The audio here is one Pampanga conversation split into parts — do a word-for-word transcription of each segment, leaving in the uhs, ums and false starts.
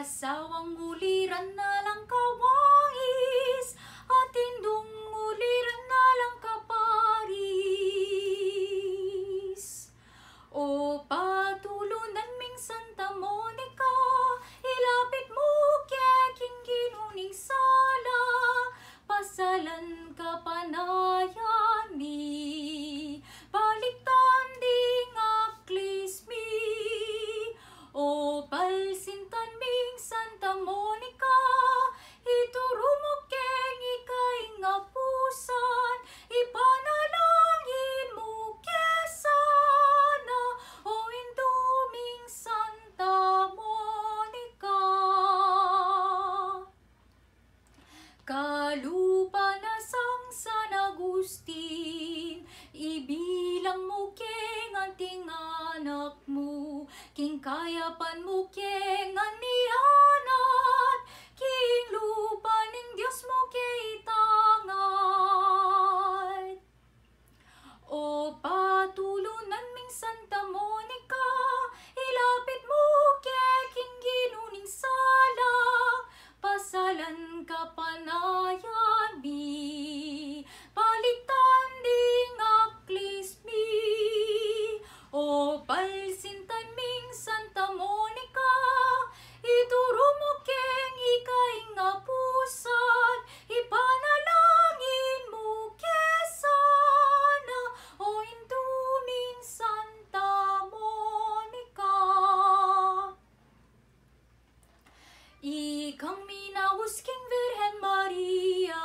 Asawang uliran na lang kawangis, at indung uliran na lang kaparis. O patulunan ming Santa Monica, ilapit mu ke king Ginu ning sala, pasalan kapanayan mi, balikdan ding aklis mi. O palsintan ming Santa Monica, ituru mu keng ika ing apusan, ipanalangin mu ke sana, o Indu ming Santa Monica. Kalupa na sang San Agustin, ibilang mu keng anting anak mu, king kayapan mu keng anianat, king lupa ning Dios mu ke itangat. O patulunan ming Santa Monica, ilapit mu ke king Ginu ning sala, pasalan kapanayan mi, balikdan ding aklis mi. O palsintan ming Santa Monica, ituru mu keng ika ing apusan, ipanalangin mu ke sana, o Indu ming Santa Monica. Ikang minaus king Virgen Maria,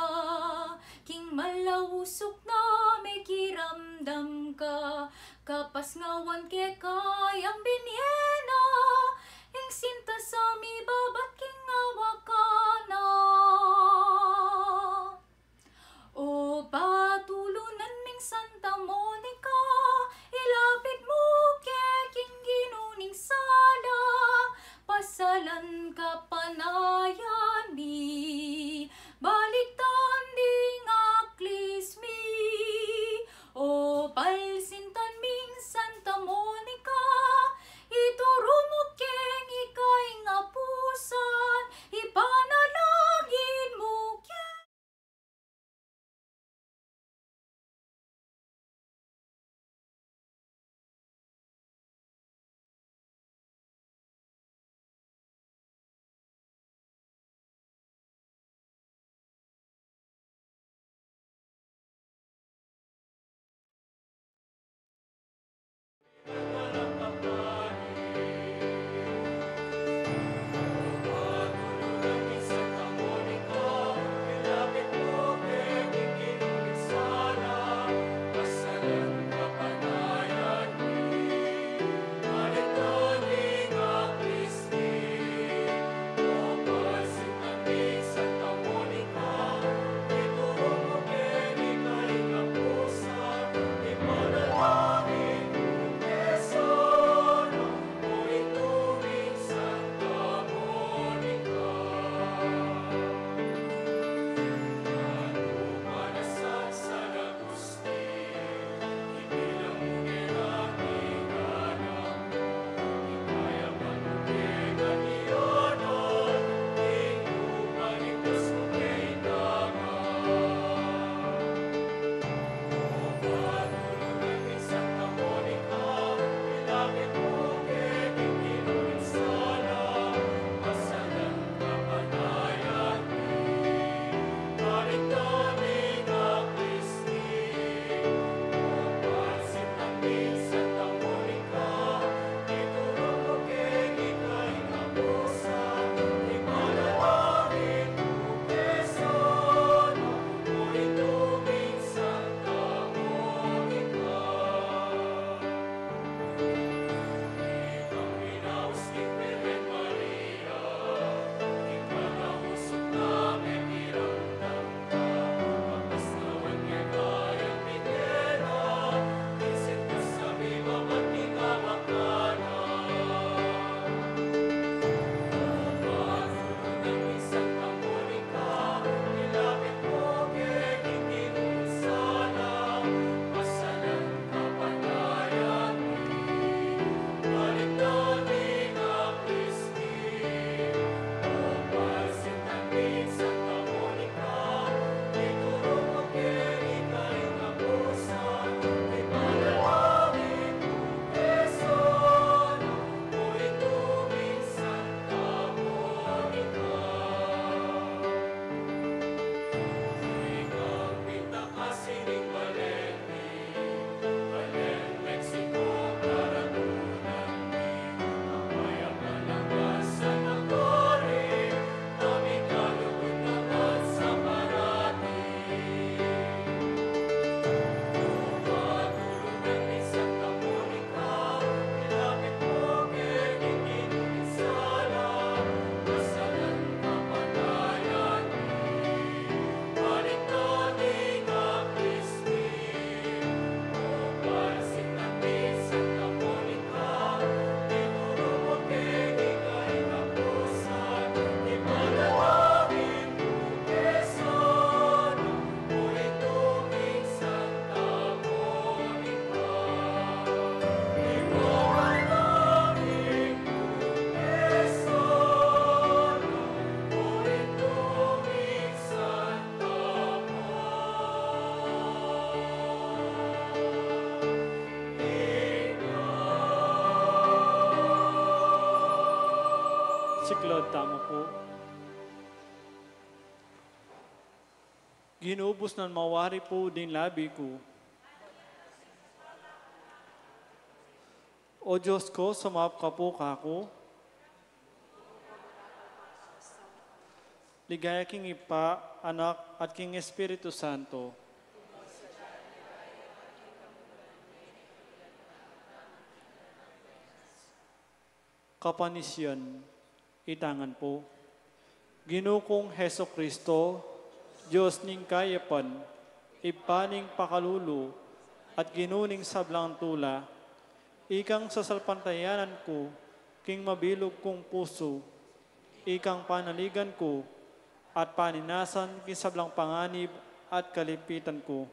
king malausuk na mekiramdam ka, kapasngawan keka yang binie na, ing sinta sa mibabat king awakan na. O patulunan ming Santa Monica, ilapit mu ke king Ginu ning sala, pasalan kapanayan mi, balikdan ding aklis mi. O palsintan ming Santa Monica, Lord, tamu pu. Ginu, busnan mawari pu ding labi ku. O Dios ku, sumaup ka pu kaku. Ligaya king Ibpa, Anak, at king Espiritu Santo. Kapanisian, itangan pu. Ginu kung Jesucristo, Dios ning kayapan, Ibpa ning pakalulu, at Ginu ning sablang tula, ikang sasalpantayanan ku king mabilug kung pusu, ikang panaligan ku, at paninasan king sablang panganib at kaligpitan ku.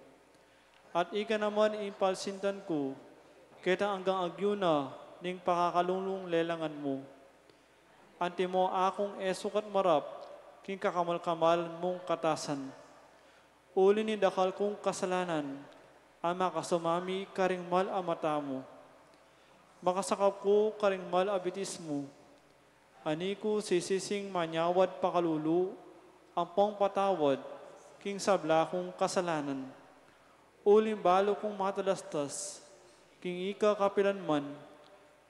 At ika naman ing palsintan ku, ketang anggang agyu na ning pakakalulung lelangan mu. Antimo akung e sukat marap king kakamal-kamal mung katasan. Uli ning dakal kung kasalanan, a makasumami karing mal a mata mu. Makasakap ku karing mal a bitis mu. Ani ku sisising manyawad pakalulu, ampong patawad, king sabla kung kasalanan. Uling balu kung matalastas, king ika kapilanman,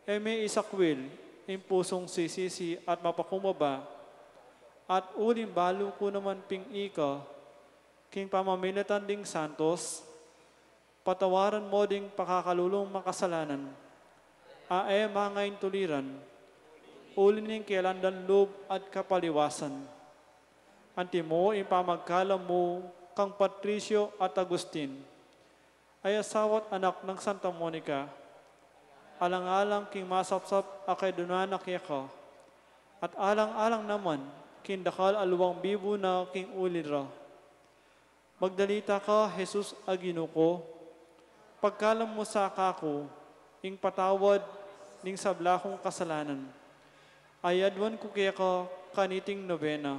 e me isakwil, ing pusung sisisi at mapakumbaba. At uling balu ku naman ping ika, king pamamilatan ding santos, patawaran mo ding pakakalulung makasalanan, a e mangaintuliran, uli ning kelandan lub at kapaliwasan. Antimo ing pamagkalam mu kang Patricio at Agustin, a asawa't anak nang Santa Monica, alang-alang king masapsap a kaydunan na keka, at alang-alang naman king dakal a luwang bibu na king uli ra. Magdalita ka, Jesus a Ginu ku, pagkalam mu sa kaku ing patawad ning sabla kung kasalanan, a aduan ku keka kaniting nobena.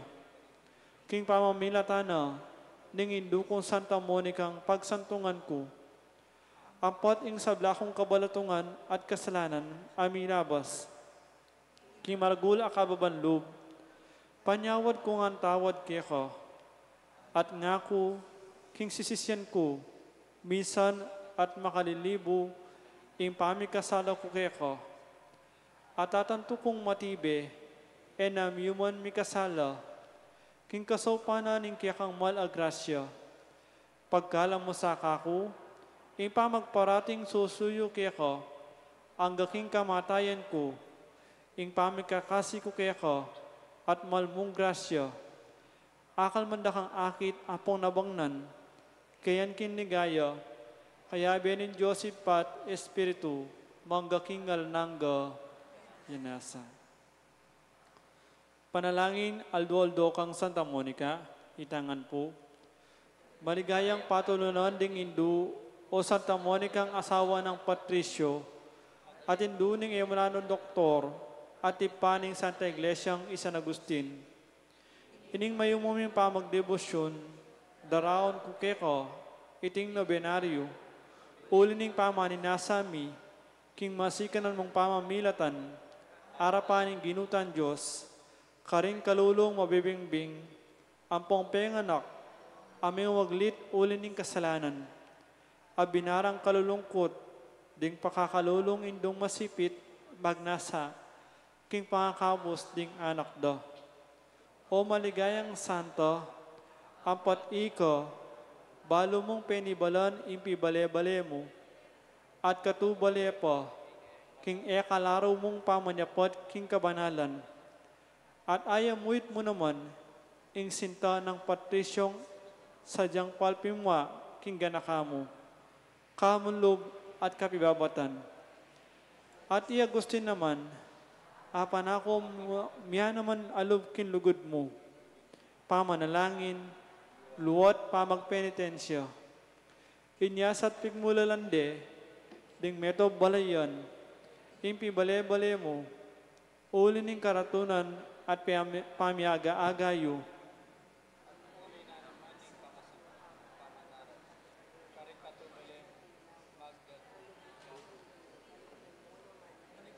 King pamamilatan na ning indu kung Santa Monicang pagsantungan ku, ampat ing sabla kung kabalatungan at kasalanan a milabas king maragul a kababan lub, panyawad ku ngan tawad keka, at ngaku king sisisian ku, minsan at makalilibu ing pamikasala ku keka. At atantu kung matibe, e na miyuman mikasala, king kasaupan na ning kekang mal a grasya. Pagkalam mu sa kaku ing pamagparating susuyu keka, angga king kamatayan ku, ing pamikakasi ku keka, at mal mung grasya. Akal man dakang akit ampong nabangnan, kayan king ligaya, kayabe ning Dios Ibpa't Espiritu, mangga king alang angga. Yan na sa. Panalangin aldo-aldo kang Santa Monica, itangan pu. Maligayang patulunan ding indu, o Santa Monicang asawa nang Patricio, at indu ning Emiliano Doktor, at ibpa ning Santa Iglesiang i San Agustin. Ining mayumu ming pamagdebosyun, daraun ku keka iting nobenaryu, uli ning pamaninasa mi king masikanan mung pamamilatan, arapan ning Ginu tang Dios, karing kalulung mabibingbing, ampong penganak, a mewaglit uli ning kasalanan, a binarang kalulungkut ding pakakalulung indung masipit magnasa king pangakabus ding anak da. O maligayang santa, ampat ika, balu mung penibalan ing pibale-bale mu, at katubale pa king e kalaru mung pamanyapat king kabanalan, at ayamuit mu naman ing sinta nang Patriciong sadyang palpimwa king ganaka mu, kamunlub at kapibabatan. At i Agustin naman, apan aku mu-, mia naman alub king lugud mu, pamanalangin, luat pamagpenitensya. Inya sa't pigmulalan de ding metob balayan ing pibale-bale mu, uli ning karatunan at pami-, pamiaga-aga yu.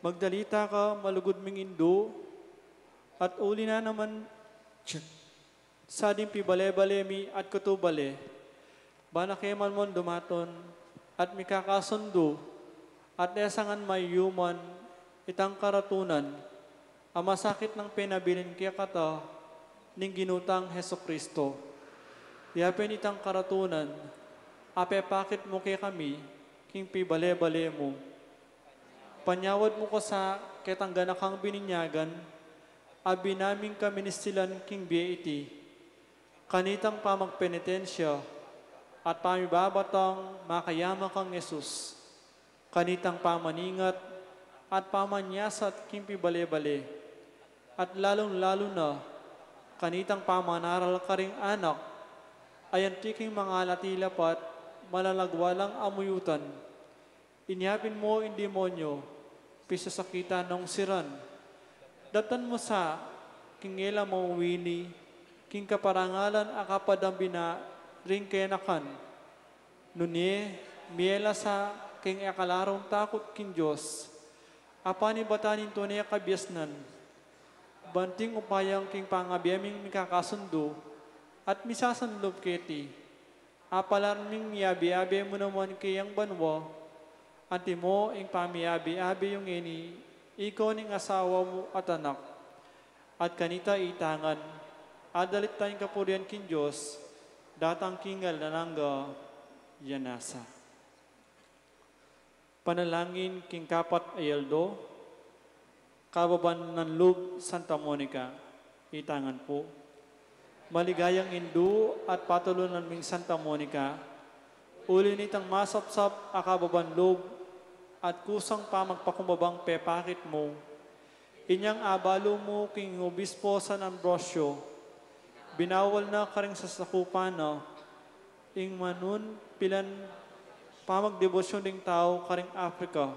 Magdalita ka, malugud ming indu, At uli na naman, sa ding pibale-bale mi at kutubale, bana ke man mon dumatun, at mikakasundu, at e sa ngan mayuman itang karatunan a masakit nang penabilin kekata ning Ginu tang Jesucristo. Ya pin itang karatunan a pepakit mu kekami king pibale-bale mu. Panyawad mu ko sa ketang ganakang bininyagan a binaming kaministilan king bie iti, kanitang pamagpenitensya at pamibabatang makayama kang Jesus, kanitang pamaningat at pamanyasat king pibale-bale, at lalung-lalu na kanitang pamanaral karing anak a anti king mangalati lapat malalagwa lang amuyutan. Inya pin mu ing demonyo, pisasakitan nong siran. Daptan mu sa king e la mauwili king kaparangalan a kapadambina ring kenakan. Nune, mie la sa king e kalarung takut king Dios a panibatan ning tune a kabiasnan, ban king upayang king pangabie ming mikakasundu at misasanlub keti, apalan ming miabe-abe mu naman keyang banua, antimo ing pamiabe-abe yu ngeni, ika ning asawa mu at anak. At kanita ita ngan, adalit tang kapurian king Dios, datang king alang angga. Ya nasa. Panalangin king kapat a aldo, kababan nang lub Santa Monica, ita ngan pu. Maligayang indu at patulunan ming Santa Monica, uli nitang masapsap a kababan lub at kusang pamagpakumbabang pepakit mu, inyang abalu mu king Obispo San Ambrosio, binawal na karing sasakupan na ing manun pilan pamagdebosyun ding tau karing Africa.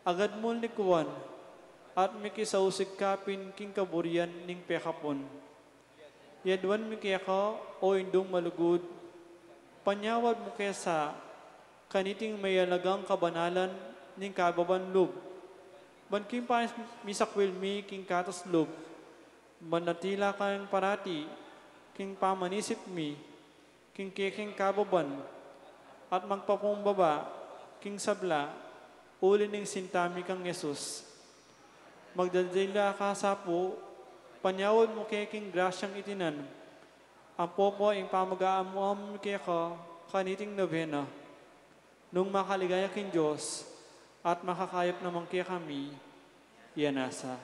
Agad mung likuan at mikisausig ka pin king kaburian ning pekapun. Yaduan mi keka, o Indung malugud, panyawad mu ke sa kaniting mayalagang kabanalan ning kababan lub, ban king pamisakwil mi king katas lub, manatili kang parati king pamanisip mi king keking kababan, at magpakumbaba king sabla, uli ning sinta mi kang Jesus. Magdadila ka sa pu, panyawad mu ke king grasyang itinan, ampo pa ing pamag-aamu-amu mi keka kaniting nobena. Nung makaligaya king Dios, at makakayap naman kekami, ya nasa.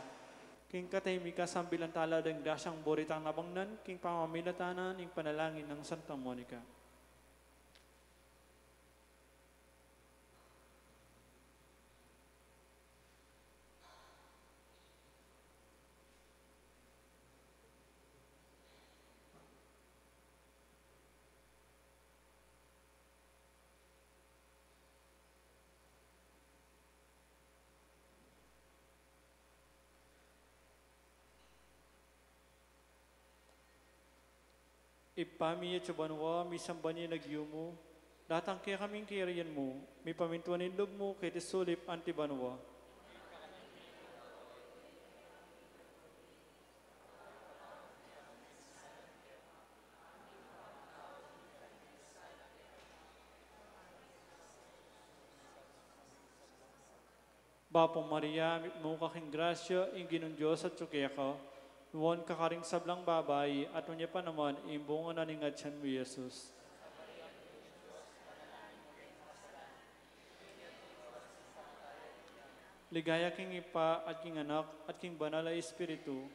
King katahimikan sambilan tala deng grasyang buri tang nabangnan, king pamamilatan ning panalangin nang Santa Monica. Ibpa mi atsu banua, misamban ya ing lagyu mu, datang kekami ing kayarian mu, mipamintuan ing lub mu keti sulip anti banua. Bapu Maria, mitmu ka king grasya, ing Ginung Dios atsu keka, nuan ka karing sablang babai, at nuan ya pa naman ing bunga na ning atyan mu, Jesus. Ligaya king Ibpa, at king Anak, at king Banal a Espiritu.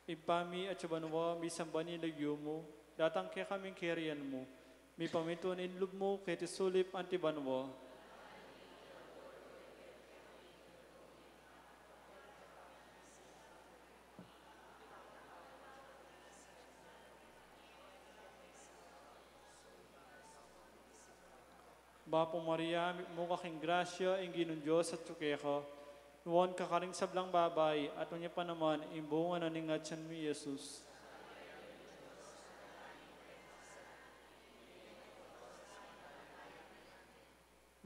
Ibpa mi atsu banua, misamban ya ing lagyu mu, datang kekami ing kayarian mu, mipamintuan ing lub mu keti sulip anti banua. Bapu Maria, mitmu ka king grasya, ing Ginung Dios atsu keka, nuan ka karing sablang babai, at nuan ya pa naman ing bunga na ning atyan mu, Jesus.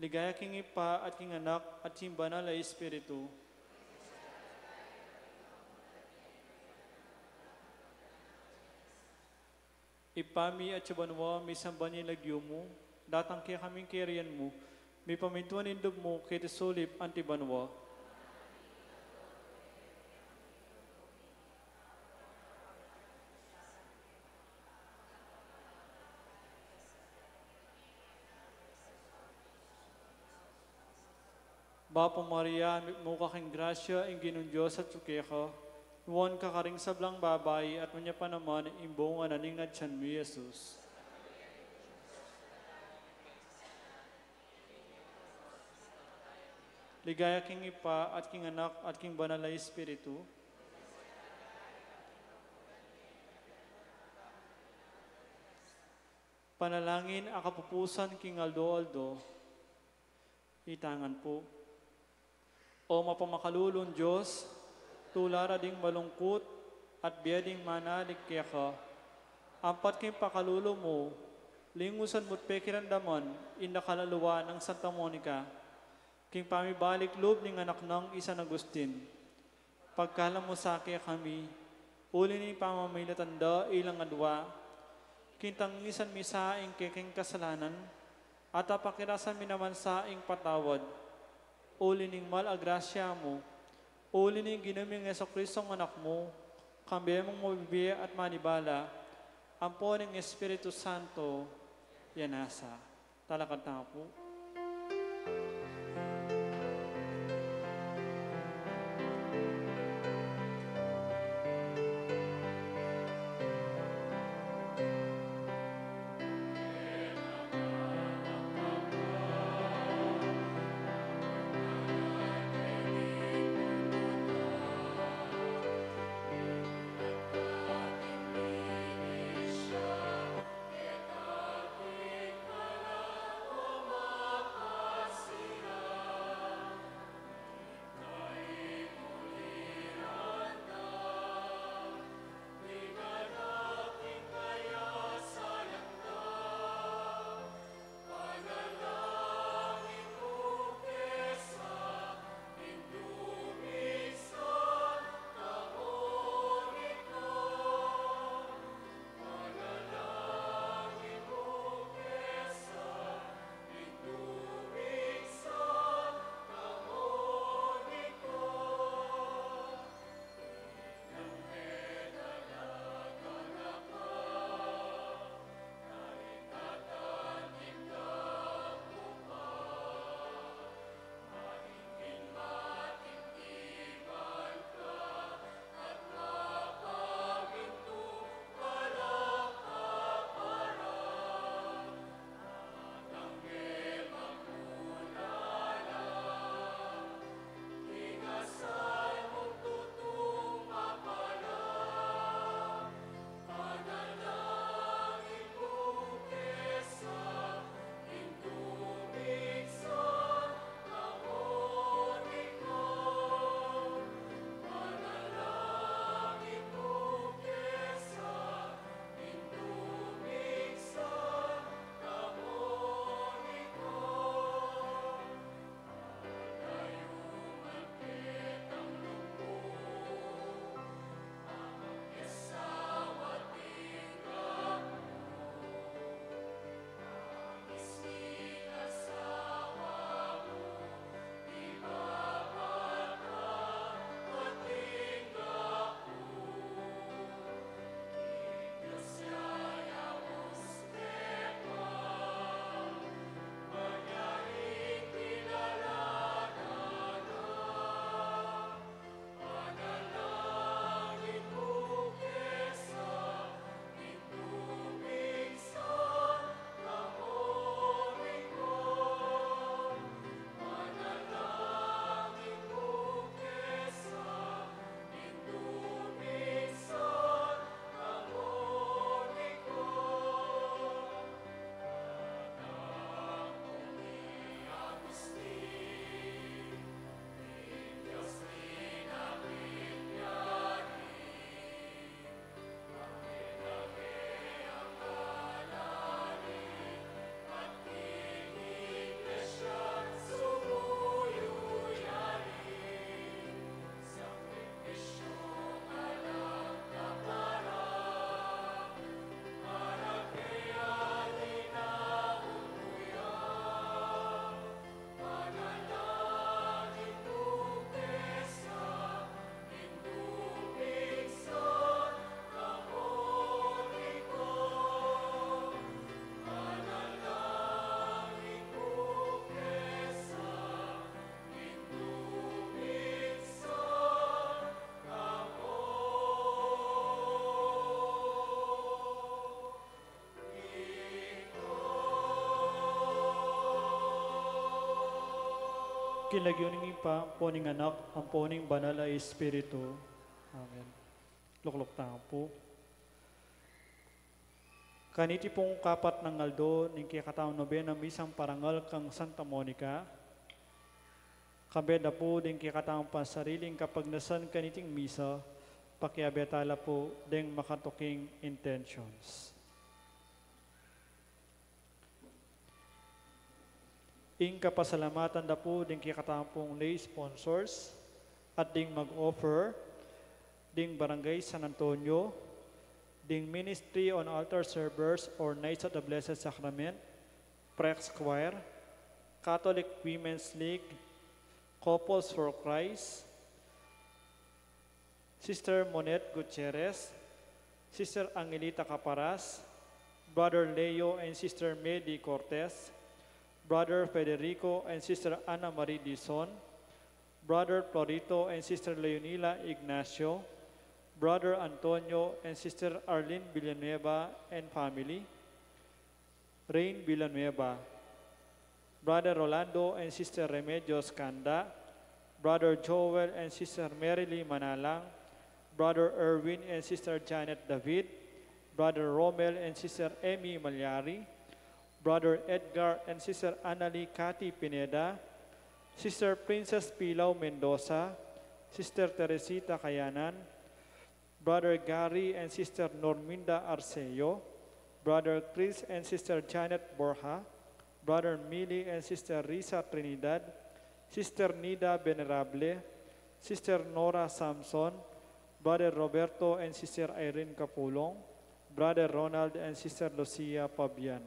Ligaya king Ibpa, at king Anak, at king Banal a Espiritu. Ibpa mi, atsu ka banua, misamban ya ing lagyu mu, datang kekami ing kayarian mu, mipamintuan ing lub mu keti sulip anti banua. Bapu Maria, mitmu ka king grasya, ing Ginung Dios atyu keka, nuan ka karing sablang babai, at nuan ya pa naman ing bunga na ning atyan mu, Jesus. Ligaya king Ibpa, at king Anak, at king Banal a Espiritu. Panalangin a kapupusan king aldo-aldo. Itangan pu. O mapamakalulung Dios, tula ra ding malungkut at bie ding manalig keka, ampat king pakalulu mu, lingusan mu't pekiramdaman ing dakal a lua nang Santa Monica, king pamibalik lub ning anak nang i San Agustin. Pagkalub mu sa kekami, uli ning pamamilatan da ilang adua, king tangisan mi sa ing kekeng kasalanan, at apakirasan mi naman sa ing patawad, uli ning mal a grasya mu, uli ning Ginu ming Jesucristo a Anak mu, kambe mung mabibie at manibala, ampo ning Espiritu Santo, ya nasa. Talakad tamu pu. King lagyu ning Ibpa, ampo ning Anak, ampo ning Banal a Espiritu. Amen. Lukluk tamu pu. Kaniti pung kapat nang aldo ning kekatamung nobena misang parangal kang Santa Monica, kambe da pu ding kekatamung pansariling kapagnasan kaniting misa, pakiabe tala pu ding makatuking intentions. Ing kapasalamatan da pu ding kekatamung lay sponsors at ding mag-offer, ding Barangay San Antonio, ding Ministry on Altar Servers or Knights of the Blessed Sacrament, Prex Choir, Catholic Women's League, Couples for Christ, Sister Monet Gutierrez, Sister Angelita Caparas, Brother Leo and Sister Medi Cortez, Brother Federico and Sister Ana Marie Dizon, Brother Florito and Sister Leonila Ignacio, Brother Antonio and Sister Arlene Villanueva and family, Rain Villanueva, Brother Rolando and Sister Remedios Canda, Brother Joel and Sister Merily Manalang, Brother Erwin and Sister Janet David, Brother Romel and Sister Emmy Malyari, Brother Edgar and Sister Annalie Cathy Pineda, Sister Princess Pilau Mendoza, Sister Teresita Kayanan, Brother Gary and Sister Norminda Arceo, Brother Chris and Sister Janet Borja, Brother Millie and Sister Risa Trinidad, Sister Nida Venerable, Sister Nora Samson, Brother Roberto and Sister Irene Capulong, Brother Ronald and Sister Lucia Pabian.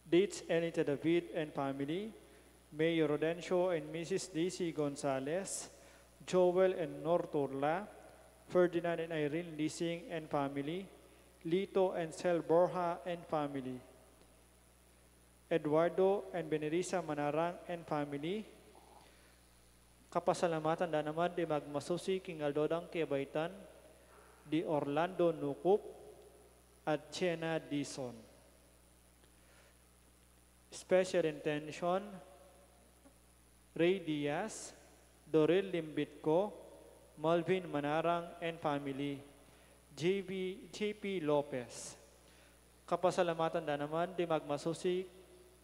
Dates, Elita David and family, Mayor Rodencio and Missus Daisy Gonzalez, Joel and Nor Turla, Ferdinand and Irene Lising and family, Lito and Sel Borja and family, Eduardo and Benelisa Manarang and family. Kapasalamatan da naman di magmasusi king aldo dang kebaitan, di Orlando Nucup at Chena Dizon. Special intention, Ray Diaz, Doril Limbitco, Malvin Manarang and family, J B, J P Lopez. Kapasalamatan da naman di magmasusi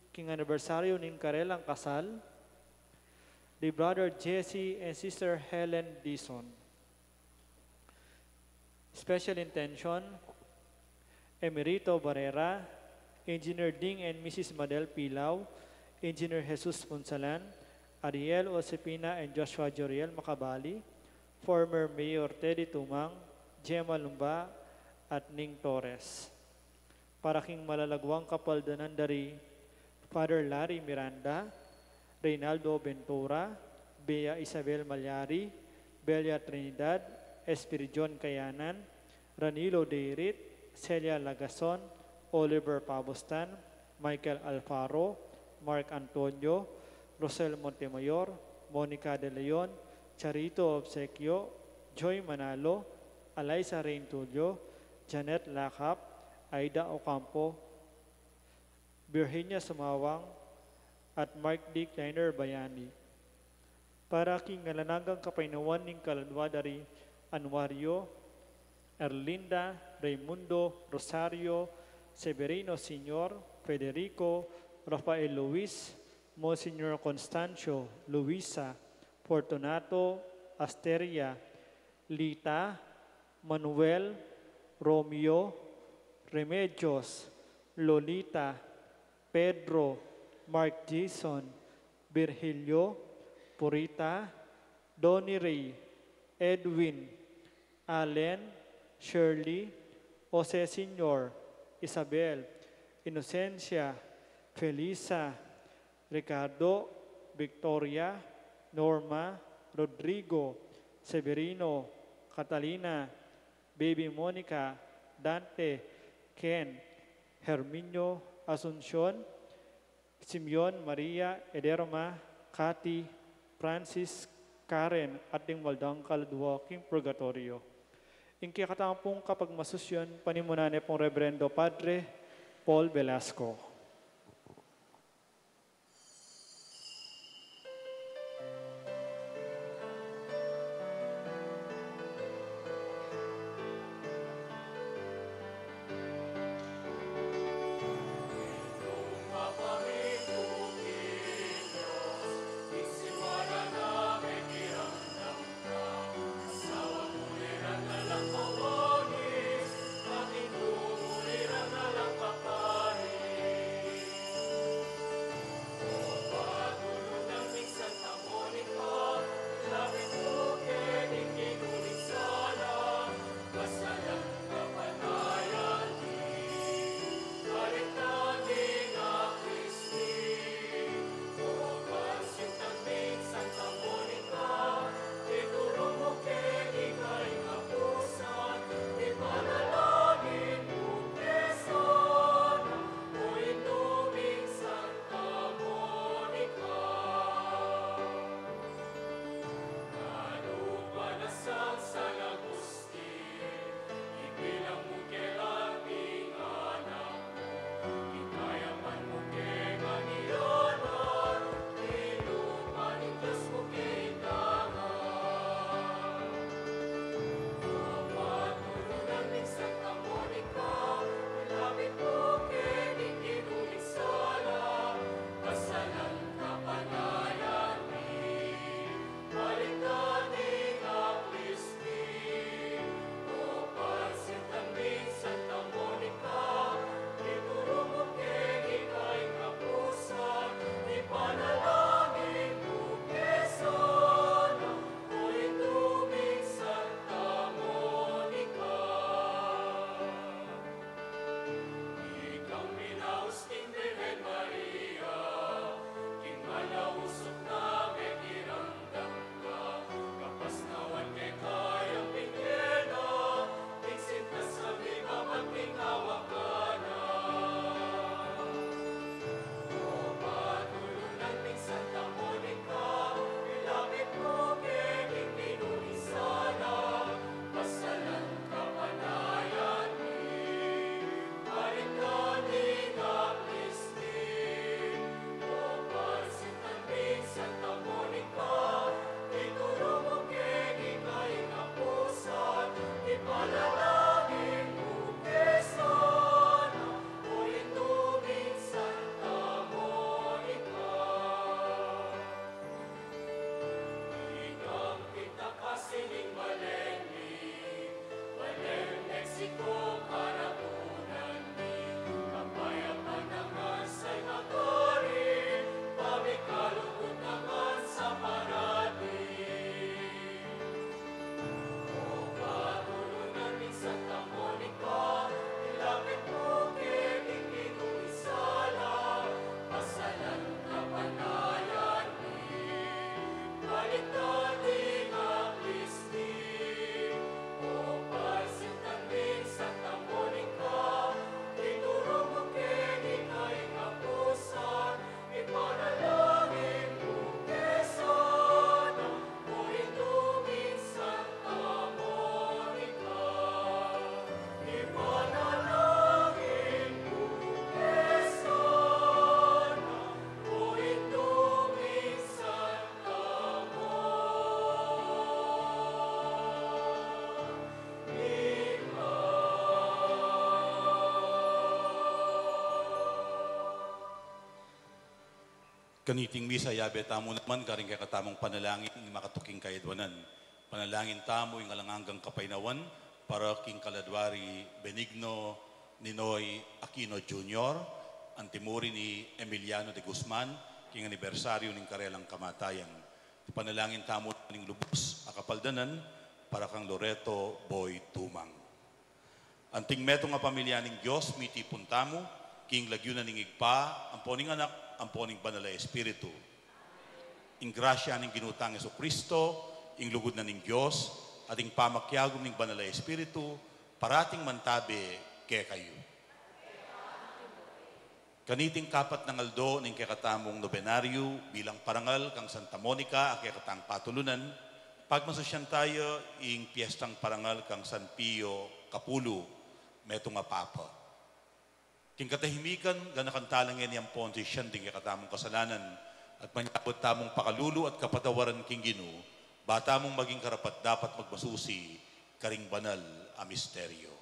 king anibersaryu ning karelang kasal, di Brother Jesse and Sister Helen Dizon. Special intention, Emerito Barrera, Engineer Ding and Missus Madel Pilau, Engineer Jesus Punsalan, Ariel Josefina and Joshua Joriel Macabali, former Mayor Teddy Tumang, Gemma Lumba, at Ning Torres. Para king malalaguang kapaldanan da ri Father Larry Miranda, Reynaldo Ventura, Bea Isabel Malyari, Belia Trinidad, Espiridion Kayanan, Ranilo Deirit, Celia Lagason, Oliver Pabustan, Michael Alfaro, Mark Antonio, Rosel Montemayor, Monica De Leon, Charito Obsequio, Joy Manalo, Alaisa Reintulio, Janet Lakap, Aida Ocampo, Virginia Sumawang, at Mark D. Kleiner Bayani. Para king alang anggang kapaynawan ning kaladua da ri Anuario, Erlinda, Raymundo, Rosario, Severino Senior, Federico, Rafael Luis, Monsignor Constancio, Luisa, Fortunato, Asteria, Lita, Manuel, Romeo, Remedios, Lolita, Pedro, Mark Jason, Virgilio, Purita, Donny Ray, Edwin, Allen, Shirley, Jose Senior, Isabel, Inocencia, Felisa, Ricardo, Victoria, Norma, Rodrigo, Severino, Catalina, Baby Monica, Dante, Ken, Herminio, Asuncion, Simeon, Maria, Ederma, Cathy, Francis, Karen, at ding mal dang kaladua king purgatorio. Ing kekatamung kapagmasusian, panimunan ne pung Reverendo Padre Paul Velasco. Kaniting misa, yabe tamu naman karing kekatamung panalangin ing makatuking kayadwanan. Panalangin tamu ing alang anggang kapaynawan para king kaladwa ri Benigno Ninoy Aquino Junior, antimuri ni Emiliano de Guzman, king anibersaryu ning karelang kamatayan. Panalangin tamu ning lubus a kapaldanan para kang Loreto Boy Tumang. Anting metung a pamilya ning Dios, mitipun tamu king lagyu na ning Ibpa, ampo ning Anak, ampo ning Banal a Espiritu. Ing grasya ning Ginu tang Jesucristo, ing lugud na ning Dios, at ing pamakiagum ning Banal a Espiritu, parating mantabe kekayu. Kaniting kapat nang aldo ning kekatamung nobenaryu bilang parangal kang Santa Monica a kekatang patulunan, pagmasusyan taya ing piestang parangal kang San Pio Kapulu, metung a Papa. King katahimikan, ganakan tala ngeni ampon sisian ding kekatamung kasalanan, at manyawad tamung pakalulu at kapatawaran king Ginu, ba tamung maging karapat-dapat magmasusi karing banal a misteryo.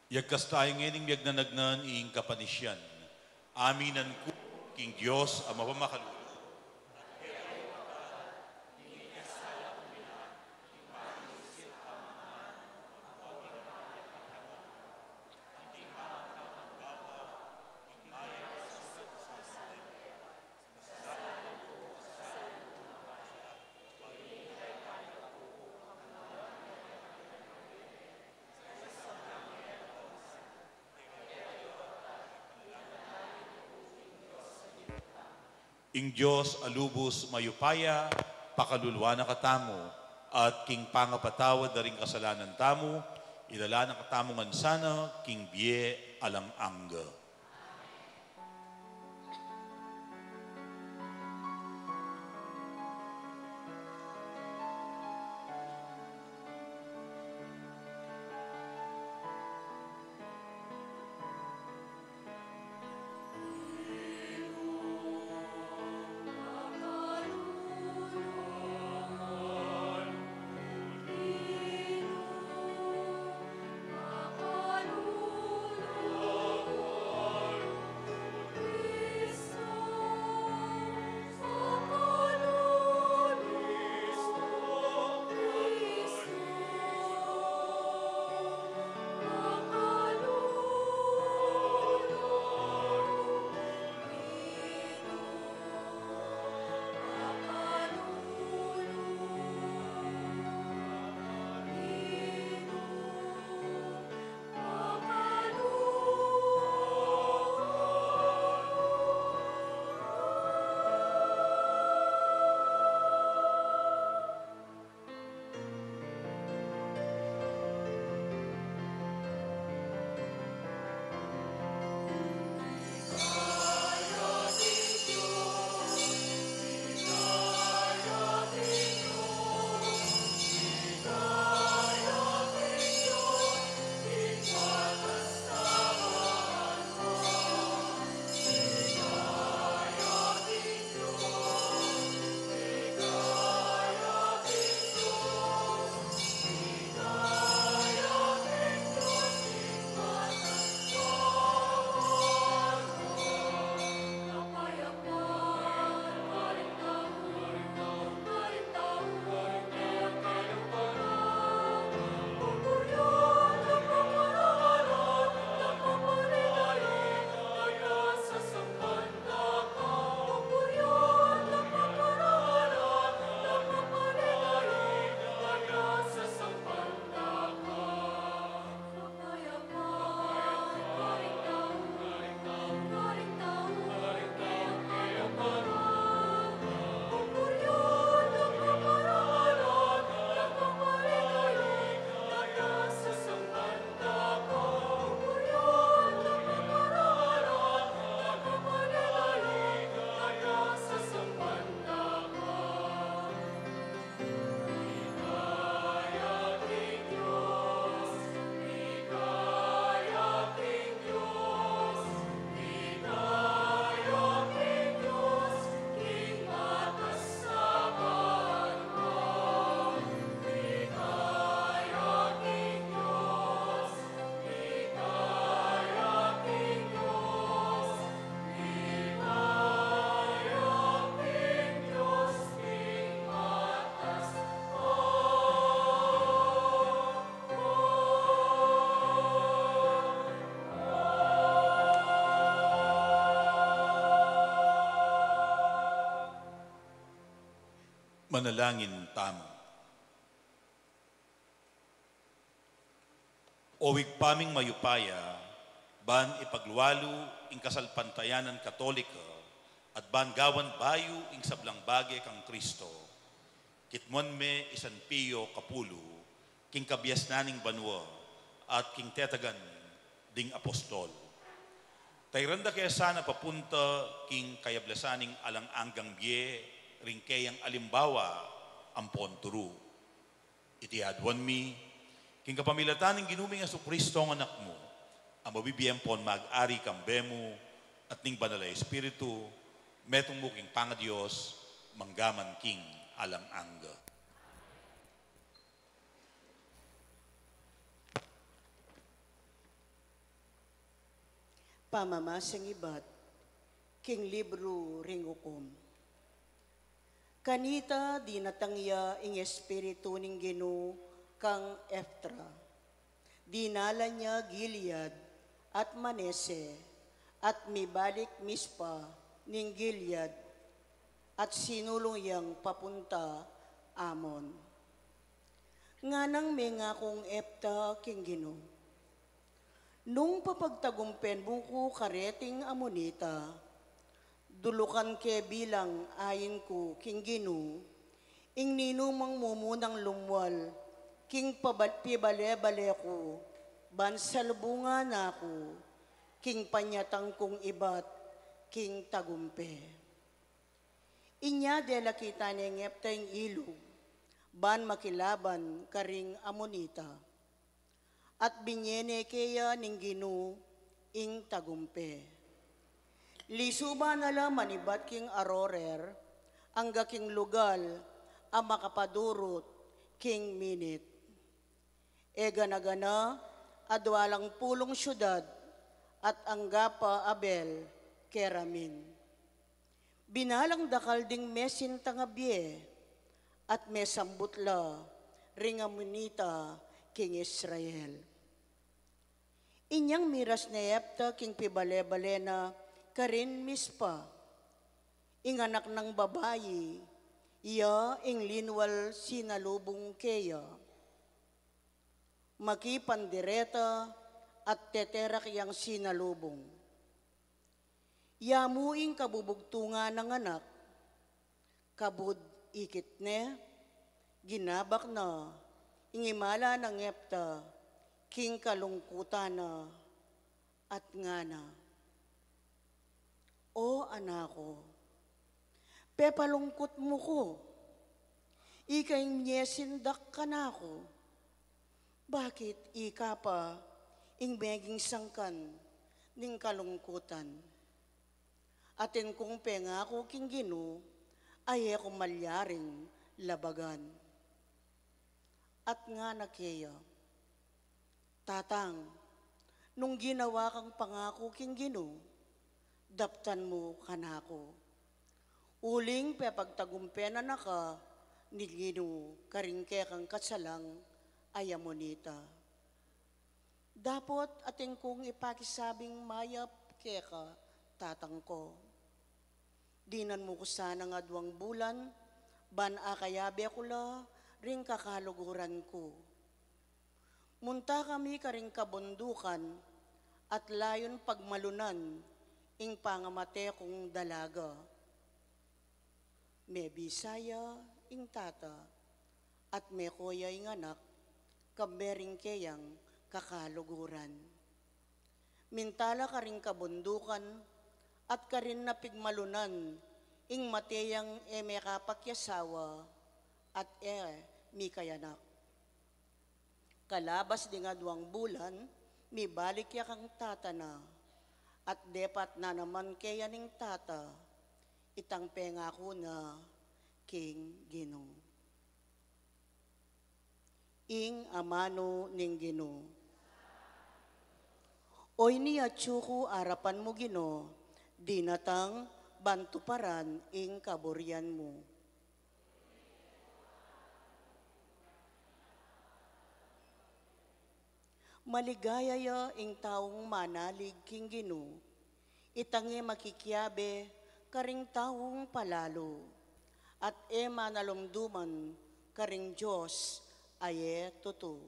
Yagkas tayu ngening miyagnanagnan ing kapanisian. Aminan ku king Dios a mapamakalulu. Ing Dios a lubus mayupaya, pakaluluan na katamu, at king pangapatawad da ring kasalanan tamu, idala na katamu ngan sana king bie alang angga. Manalangin tamu. O Ibpa ming mayupaya, ban ipaglualu ing kasalpantayanan Katolika at ban gawan bayu ing sablang bage kang Kristo, kitmuan me i San Pio Kapulu king kabiasnan ning banua at king tetagan ding apostol. Tairan da ke sana papunta king kayablasan ning alang anggang bie ring keyang alimbawa ampon turu. Iti aduan mi king kapamilatan ning Ginu ming Jesucristo a Anak mu, a mabibie ampon mag-ari kambe mu at ning Banal a Espiritu, metung mu king pangaDios, mangga man king alang angga. Pamamasang ibat king libru ring Ukum. Kanita dinatang ya ing Espiritu ning Ginu kang Eptra. Dinalan ya Gilead at Manase, at mibalik Mizpa ning Gilead, at sinulung yang papunta Ammon. Nganang mengakung Epta king Ginu, "Nung papagtagumpen mu ku kareting Ammonita, dulukan ke bilang ain ku king Ginu ing ninumang mumunang lumwal king pabal-, pibale-bale ku, ban salubungan na ku king panyatang kung ibat king tagumpe." Inya delakitan neng Epta ing ilug, ban makilaban karing Ammonita. At binye ne keya ning Ginu ing tagumpe. Lisuban na la manibat king Aroer, angga king lugal a makapadurut king Minit. E gana-gana, adwa lang pulung siudad, at angga pa Abel-Keramim. Binalang dakal ding mesintang a bie, at mesambut la ring Ammonita king Israel. Inyang miras ne Epta king pibale-bale na karin Mizpa, ing anak nang babai, iya ing linwal sinalubung keya. Makipandireta at teterak yang sinalubung. Ya mu ing kabubugtungan nang anak, kabud ikit ne, ginabak na ing imala nang Epta king kalungkutan na at ngana, "O anak ku, pepalungkut mu ku, ika ing miesindak kanaku, bakit ika pa ing meging sangkan ning kalungkutan?" Atin kung pengaku king Ginu, a e ku malyaring labagan. At ngana keya, "Tatang, nung ginawa kang pangaku king Ginu, daptan mu kanaku. Uling pepagtagumpen na ka ning Ginu karing kekang kasalang a Ammonita." Dapot atin kung ipakisabing mayap keka, tatang ku. Dinan mu ku sanang aduang bulan, ban akayabe ku la ring kakaluguran ku. Munta kami karing kabundukan, at layun pagmalunan ing pangamate kung dalaga. Mebisa ya ing tata, at meko ya ing anak, kambe ring keyang kakaluguran. Minta la karing kabundukan, at karin na pigmalunan ing mate yang e mekapakyasawa, at e mikayanak. Kalabas ding aduang bulan, mibalik ya kang tata na, at depat na naman keya ning tata itang pengaku na king Ginu. Ing amanu ning Ginu. Oyni atyu ku arapan mu, Ginu, dinatang ban tuparan ing kaburian mu. Maligaya ya ing taung manalig king Ginu, itang e makikiabe karing taung palalu. at e manalumduman karing Dios a e tutu.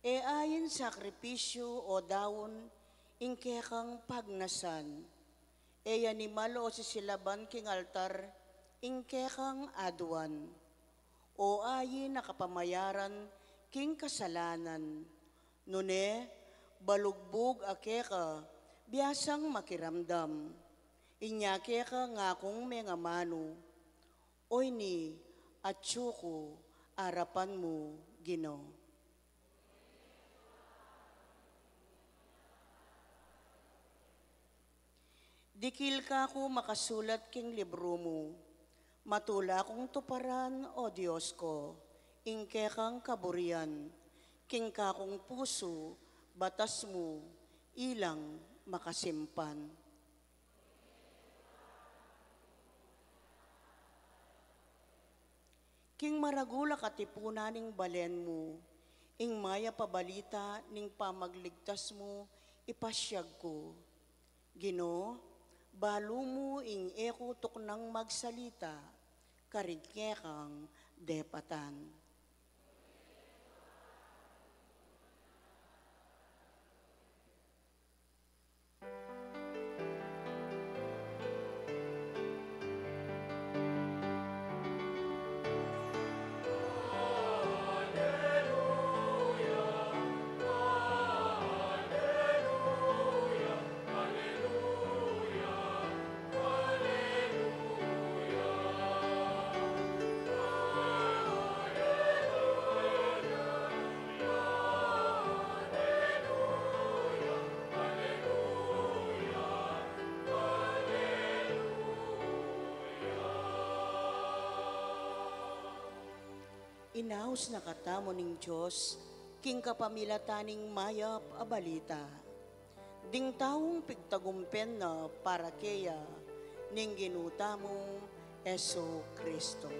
E ain sakripisyu o daun ing kekang pagnasan. E animal o sisilaban king altar ing kekang aduan. O ain a kapamayaran king kasalanan. Nune, balugbug a keka, biasang makiramdam. Inya keka ngakung mengamanu. Oyni, atyu ku arapan mu, Ginu. Dikil ka ku makasulat king libru mu. Matula kung tuparan, O Dios ko, ing kekang kaburian, king kakung pusu, batas mu, ilang makasimpan. King maragul a katipunan ning balen mu, ing mayap a balita ning pamagligtas mu, ipasiag ku. Ginu, balu mu ing e ku tuknang magsalita, karing kekang depatan. Inaus na katamu ning Dios, king kapamilatan ning mayap a balita. Ding taung pigtagumpen na para keya ning Ginu tamung Jesucristo.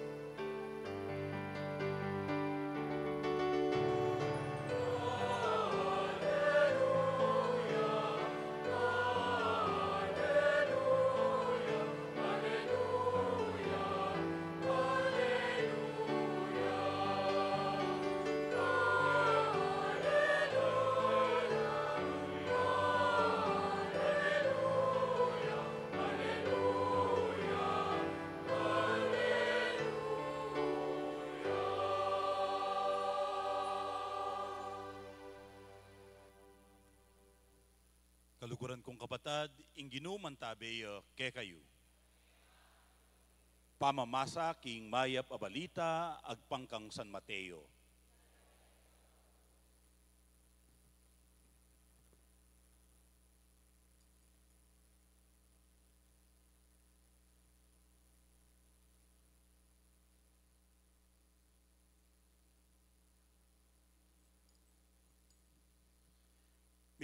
Kaluguran kung kapatad, ing Ginu mantabe ya kekayu. Pamamasa king mayap a balita agpang kang San Mateo.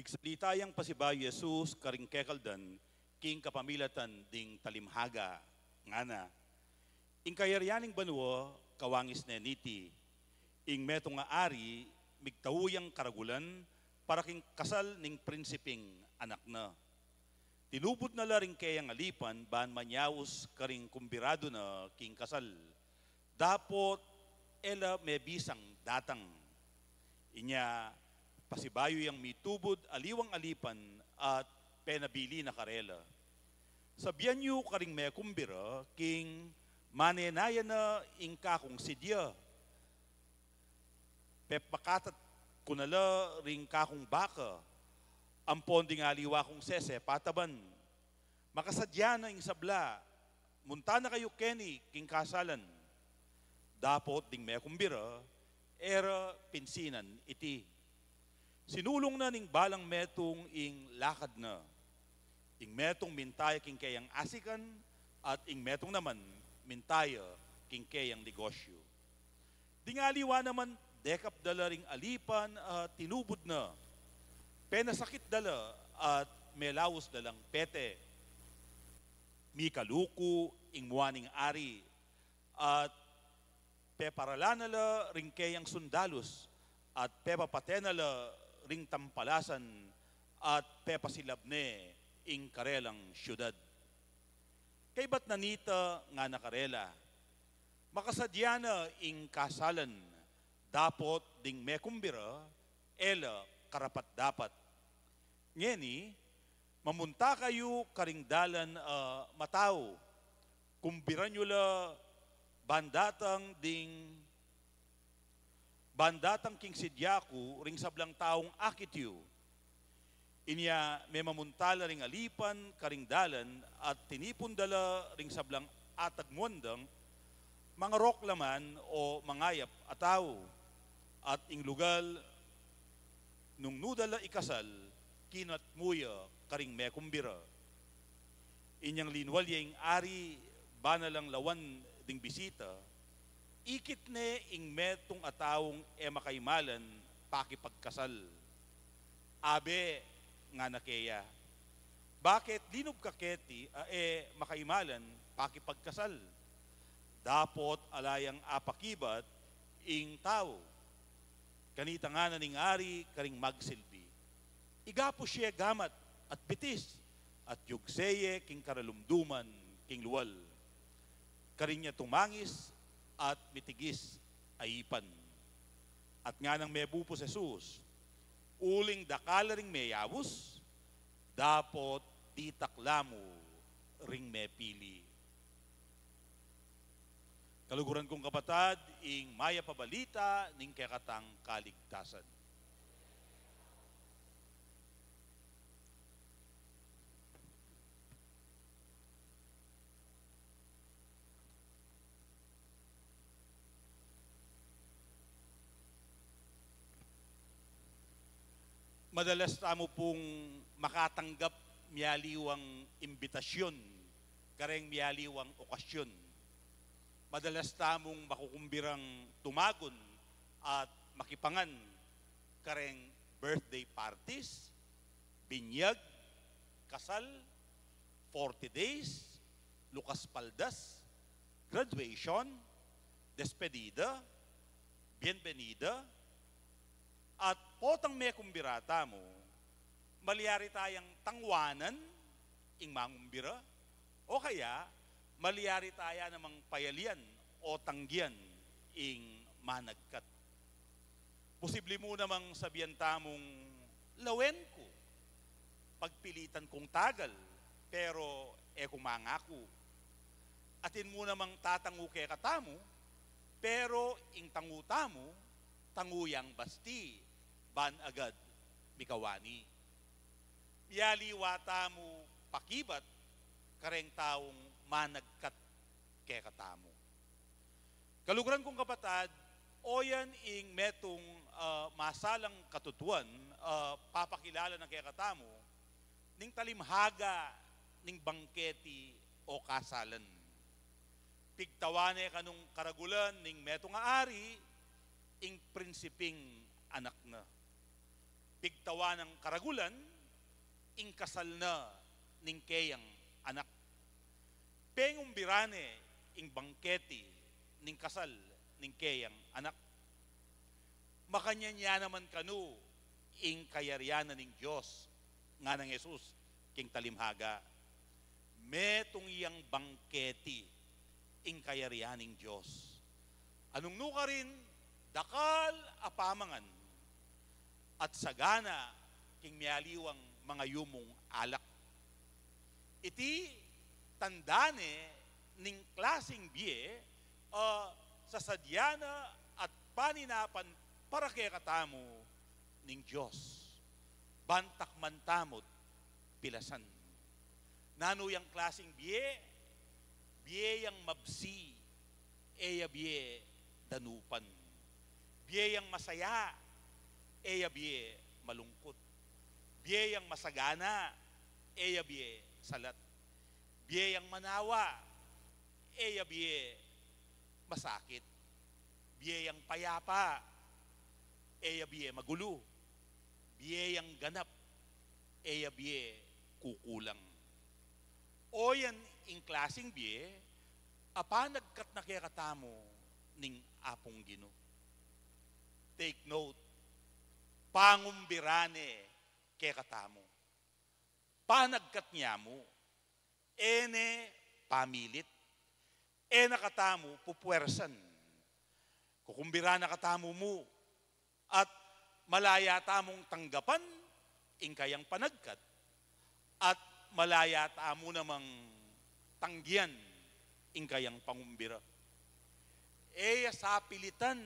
Migsalita yang pasibayu i Jesus karing kekaldan king kapamilatan ding talimhaga, ngana: Ing kayarian ning banua kawangis ne niti. Ing metung a ari migtau yang karagulan para king kasal ning prinsiping anak na. Tinubud na la ring keyang alipan ban manyaus karing kumbiradu na king kasal. Dapot e la mebisang datang. Inya pasibayu yang mitubud aliwang alipan at penabili na karela. Sabian yu karing mekumbira king manenaya na ing kakung sidya. Pepakatat ku na la ring kakung baka ampon ding aliwa kung sese pataban. Makasadya na ing sabla, munta na kayu keni king kasalan. Dapot ding mekumbira, e ra pinsinan iti. Sinulung na ning balang metung ing lakad na. Ing metung minta ya king keyang asikan, at ing metung naman minta ya king keyang negosyu. Ding aliwa naman, dekap da la ring alipan at tinubud na. Penasakit da la at melaus da lang pete. Mikaluku ing mua ning ari at peparala na la ring keyang sundalus at pepapate na la ring tampalasan at pepasilab ne ing karelang siudad. Kaybat na nita ngana karela, makasadya na ing kasalan, dapot ding mekumbira e la karapat-dapat. Ngeni, mamunta kayu karing dalan a matau, kumbiran yu la ban datang ding ban datang king sidya ku ring sablang taung akit yu. Inya memamunta la ring alipan karing dalan at tinipun da la ring sablang atag muandang, mangarok la man o mangayap a tau, at ing lugal nung nu da la ikasal, kinatmu ya karing mekumbira. Inyang linwal ya ing ari, bana lang lawan ding bisita, ikit ne ing metung a taung e makaimalan pakipagkasal. Abe, ngana keya, bakit linub ka keti a e makaimalan pakipagkasal? Dapot ala yang apakibat ing tau. Kanita ngana ning ari karing magsilbi, igapu sie gamat at bitis, at yugse ye king karalumduman king lual. Karin ya tumangis at mitigis a ipan. At nganang mebupu Jesus, uling dakal la ring meyaus, dapot ditak la mu ring mepili. Kaluguran kung kapatad, ing mayap a balita ning kekatang kaligtasan. Madalas tamu pung makatanggap mialiwang imbitasyon kareng mialiwang okasyon. Madalas tamung makukumbirang tumagun at makipangan kareng birthday parties, binyag, kasal, forty days, lukas paldas, graduation, despedida, bienvenida, at potang mekumbira tamu, malyari tayang tangwanan ing mangumbira, o kaya malyari taya namang payalian o tanggian ing managkat. Posibli mu namang sabian tamung, lawen ku, pagpilitan kung tagal, pero e ku mangaku. Atin mu namang tatangu kekatamu, pero ing tangu tamu, tangu yang basti, ban agad mikawani. Mialiwa tamu pakibat kareng taung managkat kekatamu. Kaluguran kung kapatad, oyan ing metung, ah, masalang katutuan, ah, papakilala na kekatamu ning talimhaga ning bangketi o kasalan. Pigtawan ne kanung karagulan ning metung a ari ing prinsiping anak na. Pigtawan nang karagulan ing kasal na ning keyang anak. Pengumbiran ne ing bangketi ning kasal ning keyang anak. Makanyan ya naman kanu ing kayarian na ning Dios, nganang Jesus king talimhaga. Metung yang bangketi ing kayarian ning Dios. Anung nukarin, dakal a pamangan at sagana king mialiwang mangayumung alak. Iti tanda ne ning klasing bie a sasadya na at paninapan para kekatamu ning Dios. Ban takman tamu't pilasan. Nanu yang klasing bie? Bie yang mabsi, e ya bie danupan. Bie yang masaya, e ya bie malungkut. Bie yang masagana, e ya bie salat. Bie yang manawa, e ya bie masakit. Bie yang payapa, e ya bie magulu. Bie yang ganap, e ya bie kukulang. Oyan ing klasing bie a panagkat na kekatamu ning Apung Ginu. Take note, pangumbiran ne kekatamu. panagkat nya mu. E ne pamilit. E na katamu pupuersan. Kukumbira na katamu mu. At malaya tamung tanggapan ing kayang panagkat, at malaya tamu namang tanggian ing kayang pangumbira. E ya sapilitan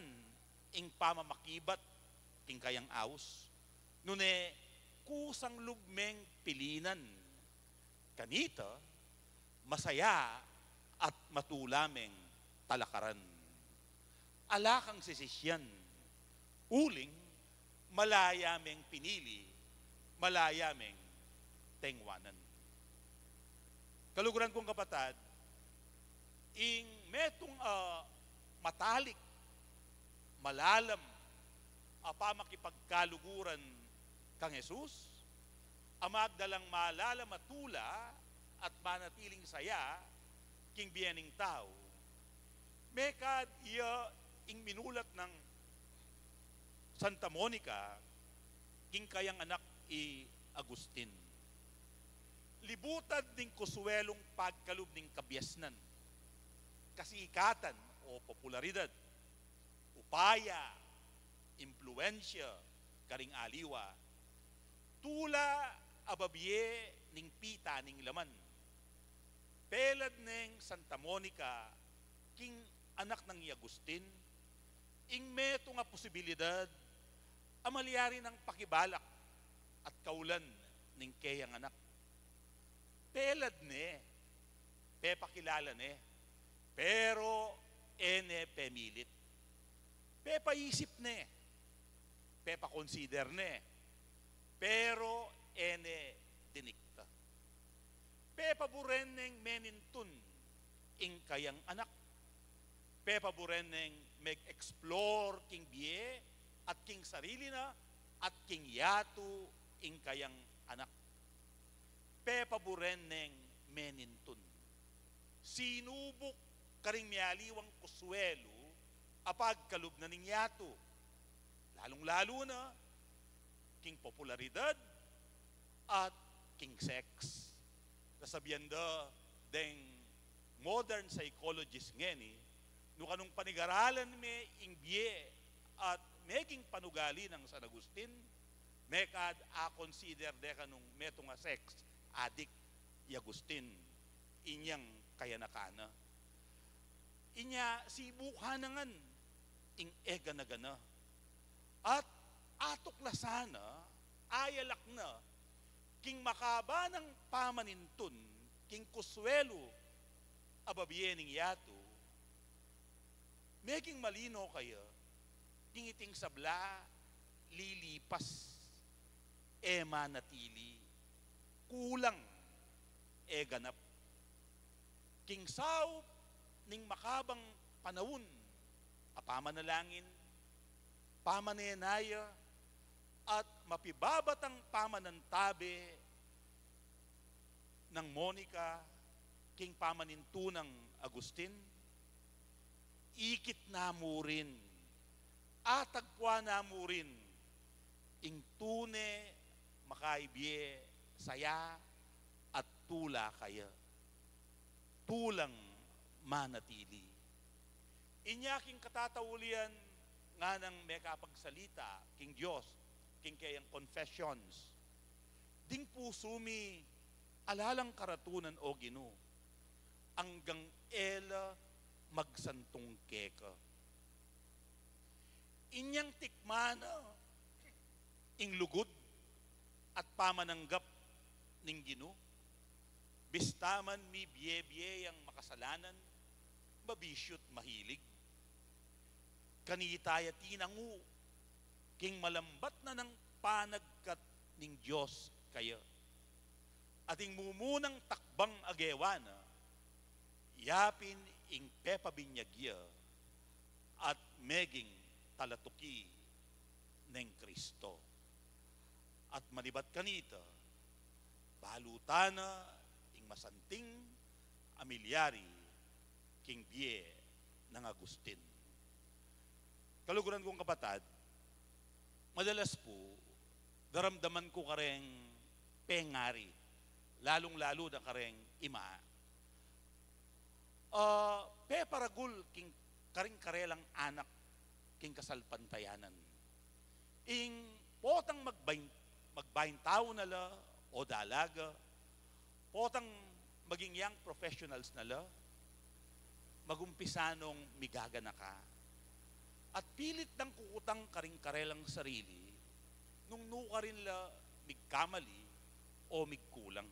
ing pamamakibat king kayang aus, nune kusang lub meng pilinan. Kanita, masaya at matula meng talakaran. Ala kang sisisyan, uling malaya meng pinili, malaya meng tengwanan. Kaluguran kung kapatad, ing metung a matalik, malalam a pamakipagkaluguran kang Jesus, a magdalang malalam a tula at manatiling saya king bie ning tau. Mekad iya ing minulat nang Santa Monica king kayang anak i Agustin. Libutad ning kusuelung pagkalub ning kabiasnan, kasikatan o popularidad, upaya, impluensya karing aliwa, tula a babie ning pita ning laman. Pelad neng Santa Monica king anak nang i Agustin ing metung a posibilidad a malyari nang pakibalak at kaulan ning keyang anak. Pelad ne, pepakilala ne, pero e ne pemilit. Pepaisip ne, pepakonsider ne, pero e ne dinikta. Pepaburen neng menintun ing kayang anak. Pepaburen neng meg-explore king bie at king sarili na at king yatu ing kayang anak. Pepaburen neng menintun. Sinubuk karing mialiwang kusuelu a pagkalub na ning yatu, lalung-lalu na king popularidad at king sex. Sasabian da deng modern psychologist ngeni, nu kanung panigaralan me ing bie at meging panugali nang San Agustin, mekad a consider de kanung metung a sex addict i Agustin inyang kayanakan na. Inya sibukan na ngan ing e gana-gana. At atuklasan na, ayalak na, king makaba nang pamanintun king kusuelu a babie ning yatu, meging malino kaya king iting sabla lilipas, e manatili, kulang, e ganap. King saup ning makabang panaun a pamanalangin, pamanenaya, at mapibabatang pamanantabe nang Monica king pamanintu nang Agustin, ikit na mu rin, atagpuan na mu rin ing tune makaibie saya at tula kaya. Tulang manatili. Inya king katataulian nganang mekapagsalita king Dios, king keyang confessions, ding pusu mi ala lang karatunan, O Ginu, anggang e la magsantung keka. Inyang tikman na ing lugud at pamananggap ning Ginu, bista man mibie-bie yang makasalanan, mabisyu't mahilig. Kanita ya tinangu king malambat na nang panagkat ning Dios kaya. At ing mumunang takbang a gewa na, yapin ing pepabinyag ya at meging talatuki neng Kristo. At manibat kanita, balutan na ing masanting a milyari king bie nang Agustin. Kaluguran kung kapatad, madalas pu, daramdaman ku kareng pengari lalung-lalu da kareng ima, ah, peparagul king karing karelang anak king kasalpantayanan. Ing potang magbain-, magbaintau na la o dalaga, potang maging young professionals na la, magumpisa nong migaganaka. At pilit dang kukutang karing karelang sarili, nung nukarin la migkamali o migkulang.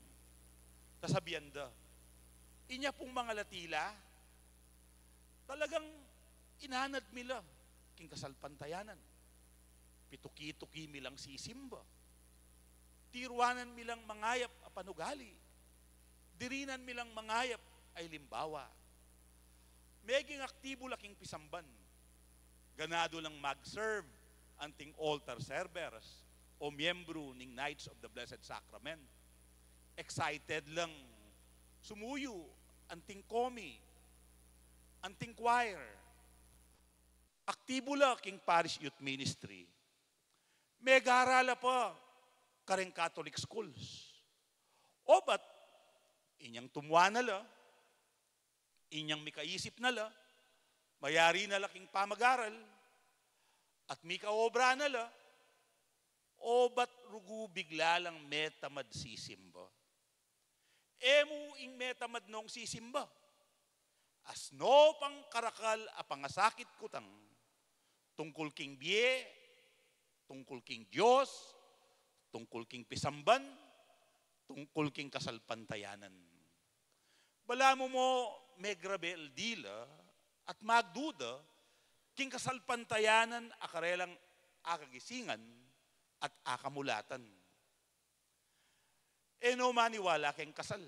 Kasabian da, inya pung mangalatila, talagang inanad mi la king kasalpantayanan. Pituki-tuki mi lang sisimba. Tiruanan mi lang mangayap a panugali. Dirinan mi lang mangayap a alimbawa. Meging aktibu la king pisamban. Ganadu lang mag-serve anting altar servers o miyembru ning Knights of the Blessed Sacrament. Excited lang sumuyu anting komi, anting choir. Aktibu la king parish youth ministry. Megaral la pa kareng Catholic schools. Obat, inyang tumua na la, inyang mikaisip na la, mayari na la king pamagaral, at mikaobra na la, obat rugu bigla lang metamad sisimba. E mu ing metamad nong sisimba. Asno pang karakal a pangasakit kutang, tungkul king bie, tungkul king Dios, tungkul king pisamban, tungkul king kasalpantayanan. Balamu mo megrabe el dila at magduda king kasalpantayanan a karelang akagisingan at akamulatan. E no maniwala keng kasal.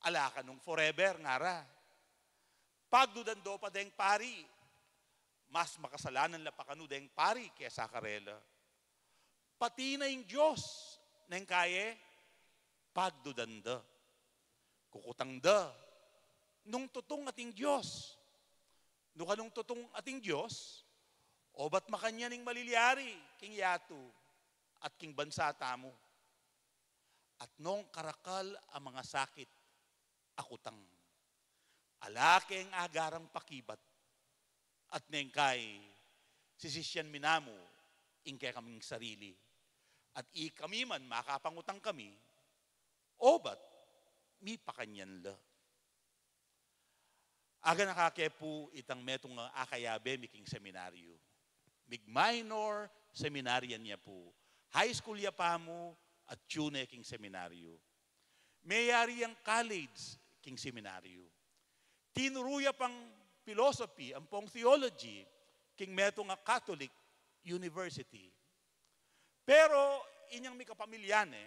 Ala kanung forever, ngara. Pagdudan do pa deng pari, mas makasalanan la pa kanu deng pari kesa karela. Pati na ing Dios, neng kaye, pagdudan da. Kukutang da, nung tutung ating Dios. Nu kanung tutung ating Dios, obat makanyan ing malilyari king yatu at king bansa tamu. At nung karakal a mangasakit a kutang, ala keng agarang pakibat, at neng kai sisisyan mi namu ing kekaming sarili, at ikami man makapangutang kami, obat mipakanyan la. Aganaka ke pu itang metung a akayabe mi king seminaryu. Mig minor seminarian ya pu. High school ya pa mu at tune king seminaryu. Meyari yang college king seminaryu. Tinuru ya pang philosophy ampong theology king metung a Catholic University. Pero inyang mikapamilya ne,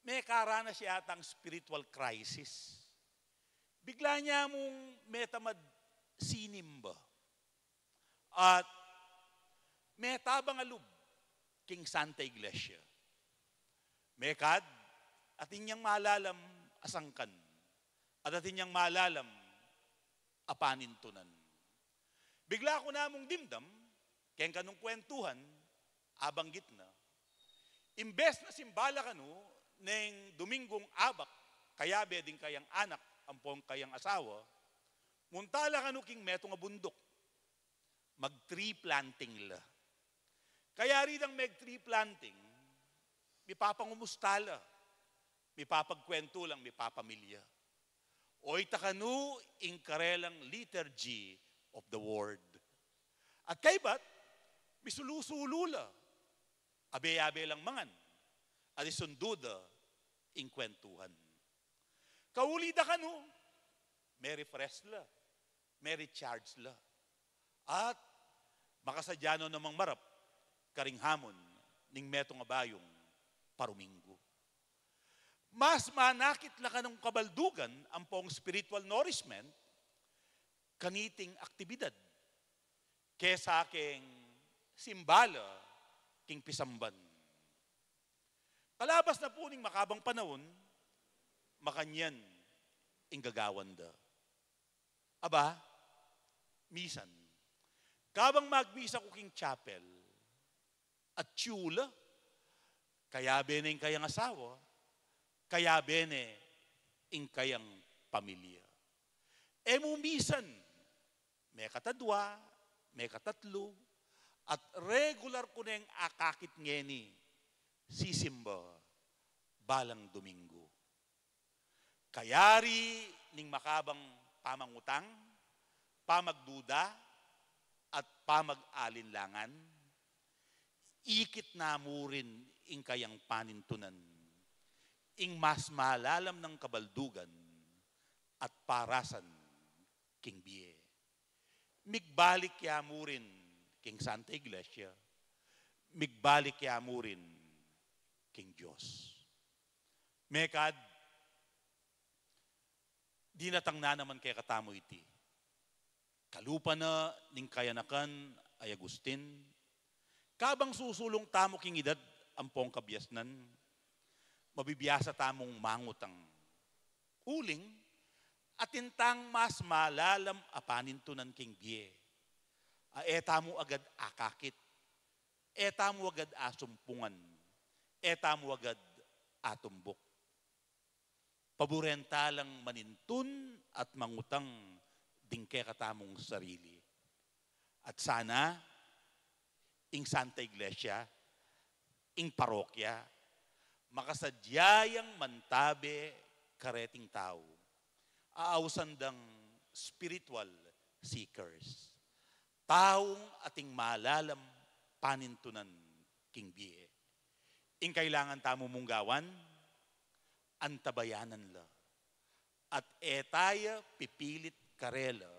mekaranas ya atang spiritual crisis. Bigla ne mung metamad sinimba. At metabang a lub king Santa Iglesia. Mekad, atin yang malalam a sangkan. At atin yang malalam a panintunan. Bigla ku namung dimdam, keng kanung kwentuhan, abanggit na, imbes na simba la kanu neng Dominggung abak, kayabe ding kayang anak ampong kayang asawa, munta la kanu king metung a bunduk. Mag-tree planting la. Kayari dang meg-tree planting, mipapangumusta la, mipapagkwentu lang, mipapamilya. Oyta kanu ing karelang Liturgy of the Word. At kaybat, misulu-sulu la, abe-abe lang mangan, at isundu da ing kwentuhan. Kauli da kanu, me-refresh la, me-recharge la. At makasadya no namang marap karing hamon ning metung a bayung paruminggu. Mas manakit la kanung kabaldugan ampong spiritual nourishment kaniting aktibidad kesa keng simba la king pisamban. Kalabas na pu ning makabang panaun, makanyan ing gagawan da. Aba, misan, kabang magmisa ku king chapel, at tiyula, kayabe na ing kayang asawa, Kayabe ne ing kayang pamilya. E mu misan, mekatadwa, mekatatlu, at regular ku neng akakit ngeni, sisimba balang Domingo. Kayari ning makabang pamangutang, pamagduda, at pamag-alinlangan, ikit na mu rin ing kayang panintunan, ing mas malalam nang kabaldugan at parasan king bie. Migbalik ya mu rin king Santa Iglesia, migbalik ya mu rin king Dios. Mekad, dinatang na naman kekatamu iti kalupa na ning kayanakan a Agustin, kabang susulung tamu king idad ampong kabiasnan, mabibiasa tamung mangutang. Uling, atin tang mas malalam a panintunan king bie, a e tamu agad akakit, e tamu agad asumpungan, e tamu agad atumbuk. Paburen ta lang manintun at mangutang ding kekatamung sarili. At sana, ing Santa Iglesia, ing parokya, makasadya yang mantabe kareting tau a ausan dang spiritual seekers. Taung ating malalam panintunan king bie. Ing kailangan tamu munggawan, antabayanan la. At e taya pipilit karela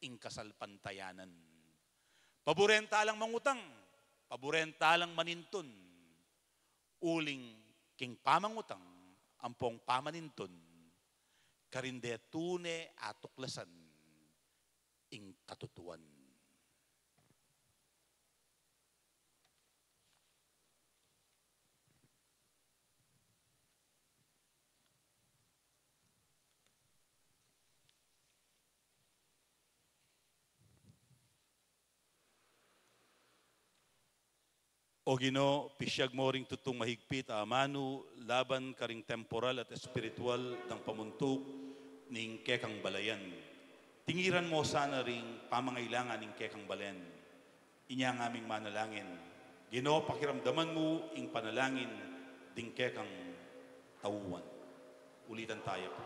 ing kasalpantayanan. Paburen ta lang mangutang, paburen ta lang manintun, uling king pamangutang ampong pamanintun, karin de tune atuklasan ing katutuan. O Ginu, pisiag mo ring tutung mahigpit a amanu laban karing temporal at espiritual dang pamuntuk ning kekang balayan. Tingiran mo sana ring pamangailangan ning kekang balen. Inya ngaming manalangin, Ginu, pakiramdaman mu ing panalangin ding kekang tauan. Ulitan taya pu.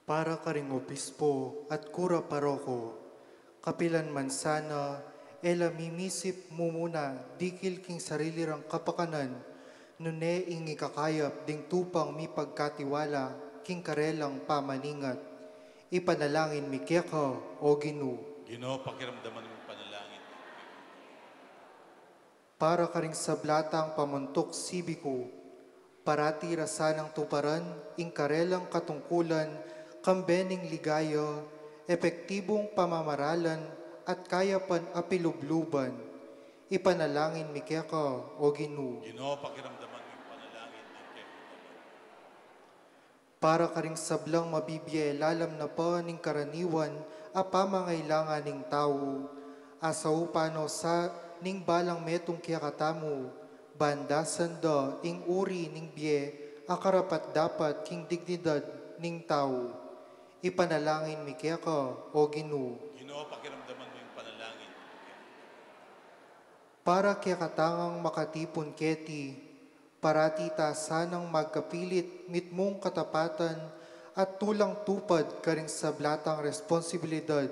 Para karing obispo at kura paroko, kapilan man sana, e la mimisip mumuna dikil king sarili rang kapakanan, nune ing ikakayap ding tupang mipagkatiwala king karelang pamaningat. Ipanalangin mi keka, O Ginu. Ginu, pakiramdaman mu ing panalangin. Para karing sabla tang pamuntuk sibiku, parati ra sanang tuparan ing karelang katungkulan, kambe ning ligaya, epektibung pamamaralan, at kayapan a pilubluban. Ipanalangin mi keka, O Ginu. Ginu, pakiramdaman mu ing panalangin ding kekang tauan. Para karing sablang mabibie lalam na pa ning karaniwan a pamangailangan ning tau, asaupan no sa ning balang metung kekatamu, ban dasan da ing uri ning bie a karapat-dapat king dignidad ning tau. Ipanalangin mi keka, O Ginu. Ginu, pakiramdaman mu ing panalangin. Para kekatang makatipun keti, parati ta sanang magkapilit mitmung katapatan at tulang tupad karing sabla tang responsibilidad,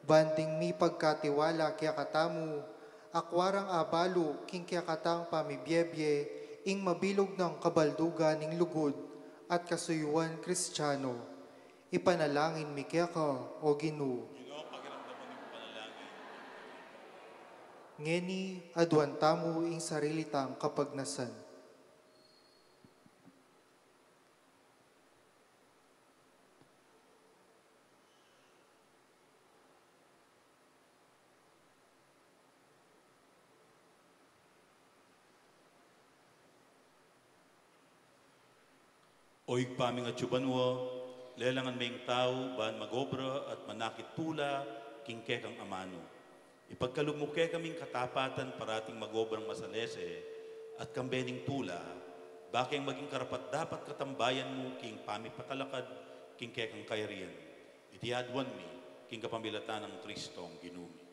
ban ding mipagkatiwala kekatamu, akwa rang abalu king kekatang pamibiebie ing mabilug nang kabaldugan ning lugud at kasuyuan Kristiano. Ipanalangin mi keka, O Ginu. Ginu, pakiramdaman mu ing panalangin. Ngeni, aduan tamu ing sarili tang kapagnasan. O Ibpa ming atsu banua, lelangan me ing tau ban magobra at manakit tula king kekang amanu. Ipagkalub mu kekaming katapatan parating magobrang masalese at kambe ning tula, bakeng maging karapat-dapat katambayan mu king pamipatalakad king kekang kayarian. Iti aduan mi king kapamilatan nang Kristong Ginu mi.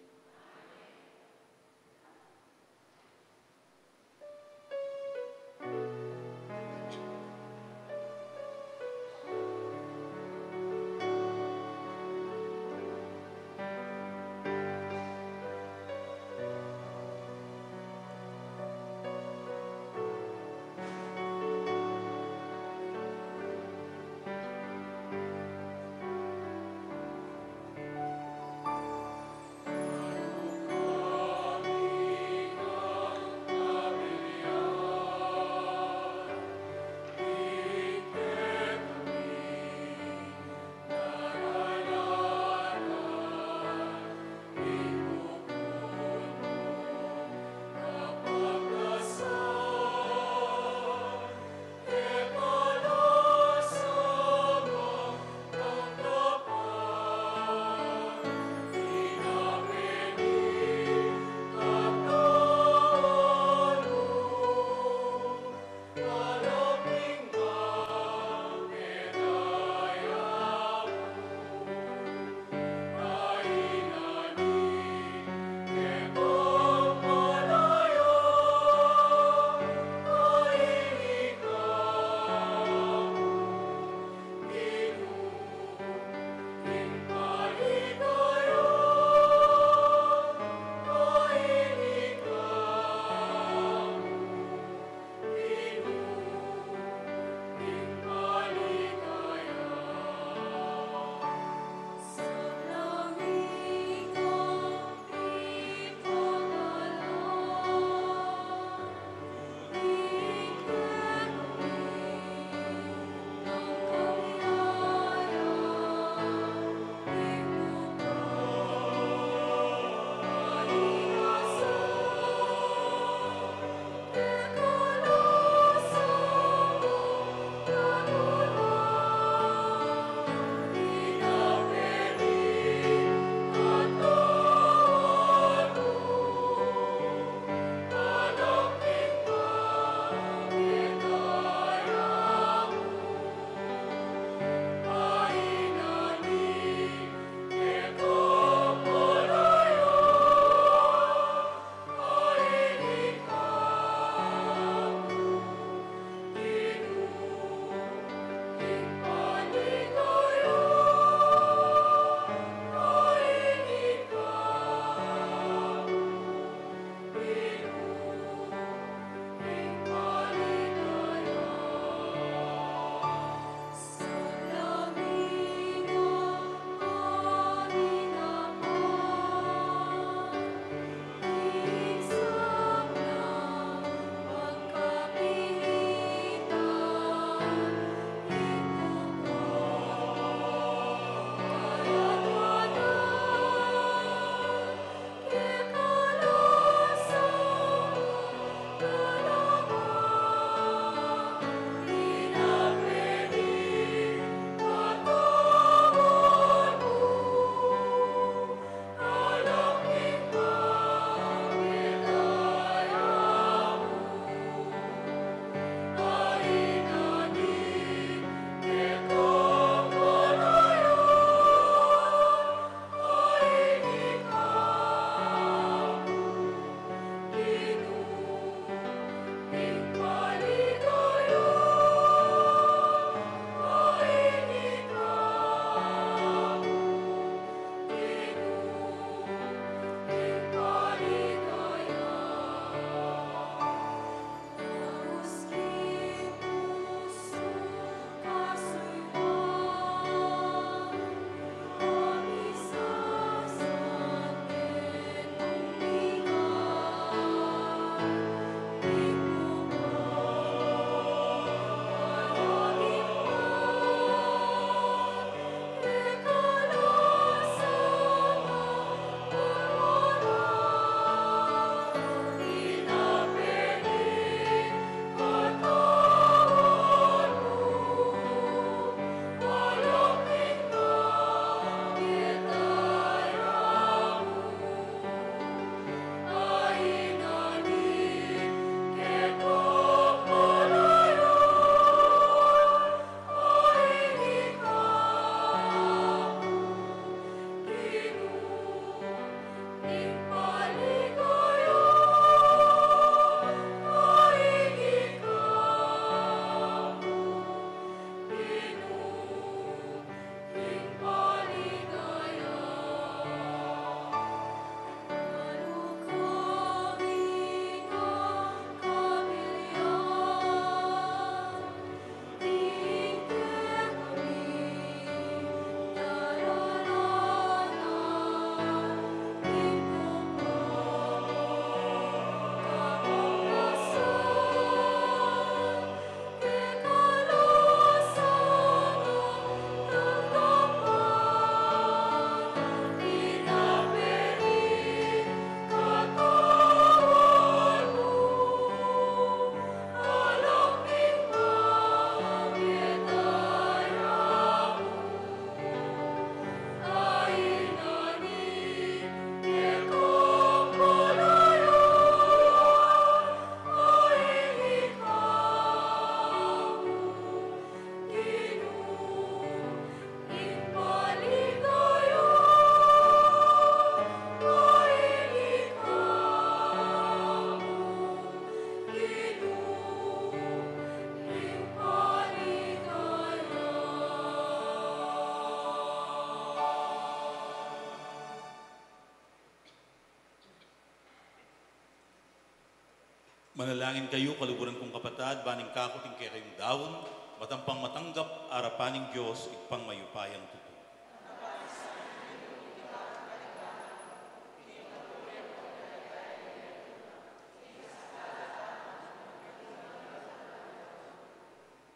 Manalangin kayu, kaluguran kung kapatad, ban ing kaku at ing kekayung daun, matampang matanggap arapan ning Dios, Ibpang mayupayang tutu.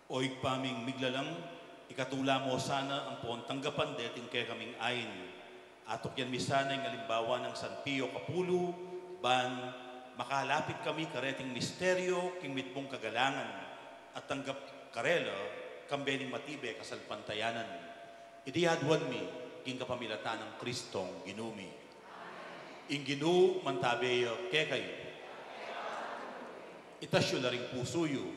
O Ibpa ming miglalang, ikatula mu sana ampon tanggapan deting kekaming ain. Atukyan mi sana ing alimbawa nang San Pio Kapulu, ban makalapit kami kareting misteryo king mitmung kagalangan, at tanggap karela kambe ning matibe kasalpantayanan. Iti aduan mi king kapamilatan nang Kristong Ginu mi. Ing Ginu mantabe ya kekayu. Itas yu la ring pusu yu.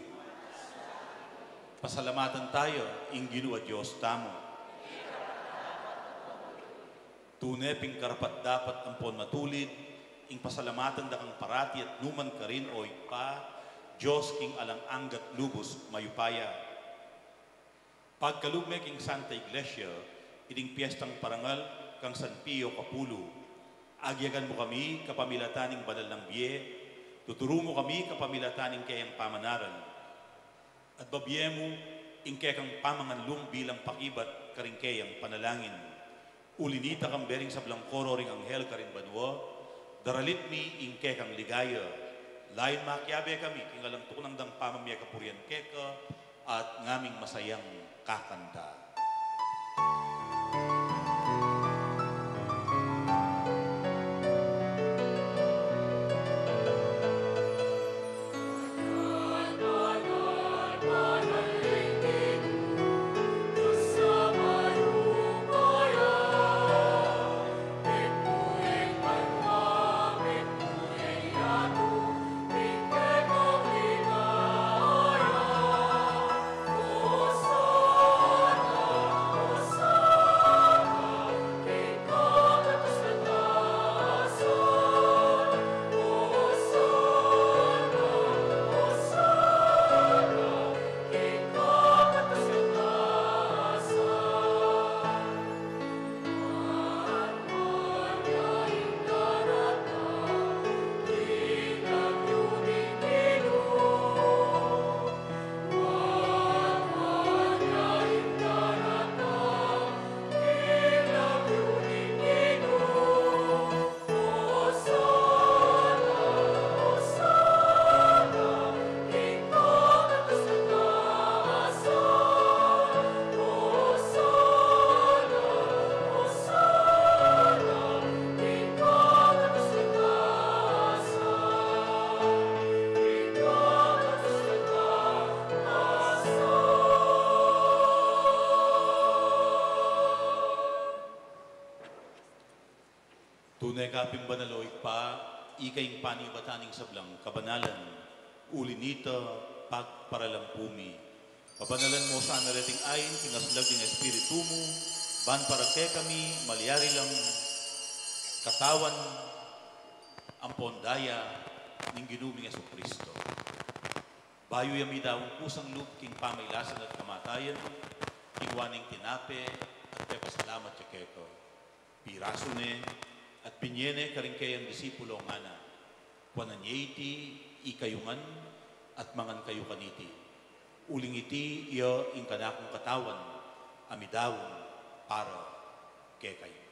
Pasalamatan taya ing Ginu a Dios tamu. Tune ping karapat-dapat ampon matulid ing pasalamatan da kang parati at nukarin man, o Ibpa, Dios king alang angga at lubus mayupaya. Pagkalub me king Santa Iglesia iting piestang parangal kang San Pio Kapulu. Agyagan mu kami kapamilatan ning banal nang bie, tuturu mu kami kapamilatan ning keyang pamanaral, at babie mu ing kekang pamanganlung bilang pakibat karing keyang panalangin. Uli nita, kambe ring sablang koro ring anghel karin banua, daralit mi ing kekang ligaya. Lain makiabe kami king alang tuknang dang pamamie kapurian keka, at ngaming masayang kakanta. Tune ka pin banal, o Ibpa, ika ing panibatan ning sablang kabanalan, uli nita pagparalampu mi. Pabanalan mu sana reting ain king aslag ning Espiritu mu, ban para kekami malyari lang katawan ampon daya ning Ginu ming Jesucristo. Bayu ya midaun kusang lub king pamailasan at kamatayan, kinua ne ing tinape at pepasalamat ya keka. Pirasu ne at binye ne karing keyang disipulo, ngana: Kuanan ye iti ikayu ngan at mangan kayu kaniti. Uling iti ya ing kanakung katawan a midaun para kekayu.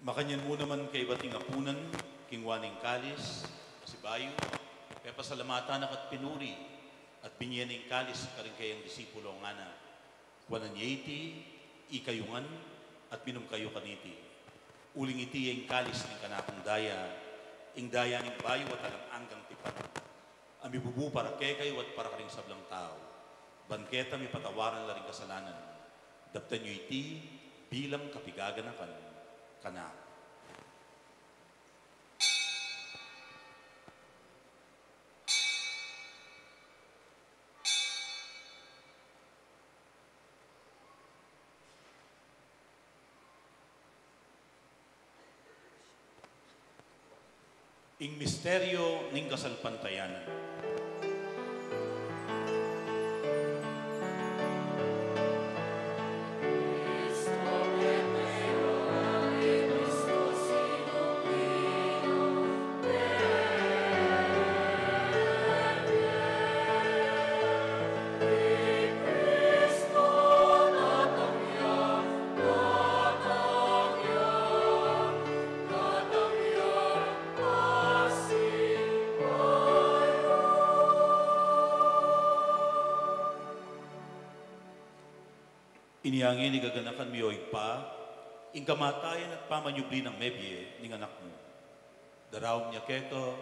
Makanyan mu naman kaybat ing apunan, kinua ne ing kalis, pasibayu, pepasalamatan na ka at pinuri, at binye ne ing kalis karing keyang disipulo, ngana: Kuanan ye iti ikayu ngan at minum kayu kaniti. Uling iti ya ing kalis ning kanakung daya, ing daya ning bayu at alang anggang tipan, a mibubu para kekayu at para karing sablang tau, ban keta mipatawaran la ring kasalanan. Daptan yu iti bilang kapigaganakan kanaku. Ing misteryo ning kasalpantayanan. Ngeni gaganakan mi, o Ibpa, ing kamatayan at pamanyubli nang mebie ning Anak mu. Daraun mi keka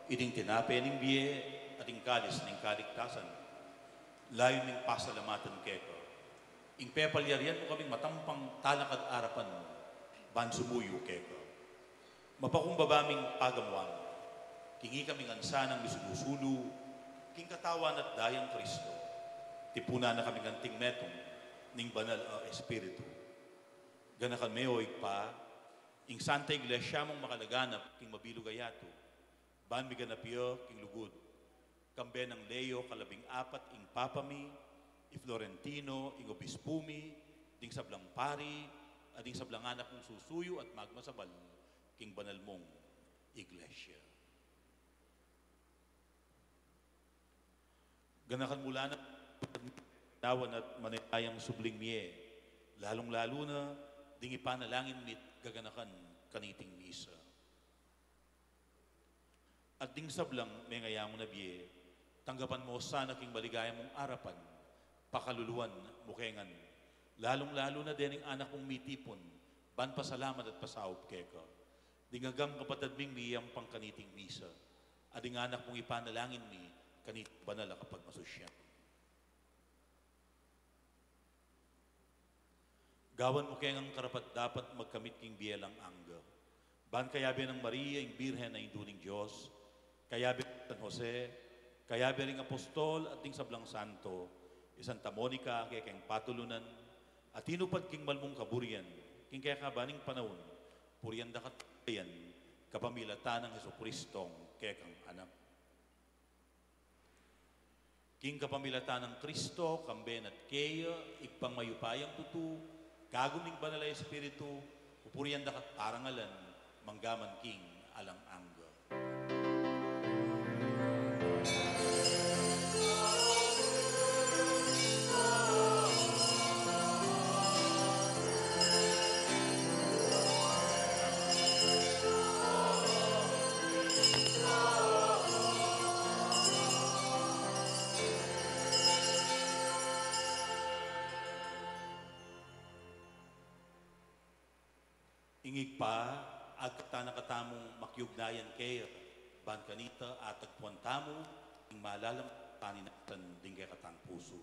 iting tinape ning bie at ing kalis ning kaligtasan. Layun ming pasalamatan keka ing pepalyarian mu kaming matampang talakad arapan mu ban sumuyu keka. Mapakumbaba ming pagamuan king ikami ngan sanang misulu-sulu king Katawan at Dayang Kristo. Tipunan na kami ngan king metung ning Banal a Espiritu. Ganakan me, o Ibpa, ing Santa Iglesia mung makalaganap king mabilug a yatu, ban miganap ya king lugud, kambe nang Leo kalabing apat ing Papa mi, i Florentino ing Obispu mi, ding sablang pari, at ding sablang anak mung susuyu at magmasabal king banal mung Iglesia. Ganakan mu la nang nawan at manayang subling mie, lalung-lalu na ding ipanalangin mi't gaganakan kaniting misa. At ding sablang mengayangu na bie, tanggapan mu sana king maligaya mung arapan, pakaluluan mu ke ngan, lalung-lalu na dening anak mung mitipun ban pasalamat at pasaup keka. Ding agang kapatad ming miyayampang kaniting misa, at ding anak mung ipanalangin mi kaniting banal a kapagmasusyan. Gawan mu ke ngang karapat-dapat magkamit king bie alang angga. Ban kayabe nang Maria, ing Birhen a Indu ning Dios, kayabe nang San Jose, kayabe ring apostol at ding sablang santo, i Santa Monica kekeng patulunan, a tinupad king malmung kaburian king kekaban ning panaun, purian da kat yan kapamilatan nang Jesucristong kekang Anak. King kapamilatan nang Kristo, kambe na at keya, Ibpang mayupayang tutu, kagum ning Banal a Espiritu, pupurian da ka't parangalan, mangga man king alang angga. Ing Ibpa, agkat na katamung makiugnayan keya, ban kanita atagpuan tamu ing malalam a paninatan ding kekatang pusu.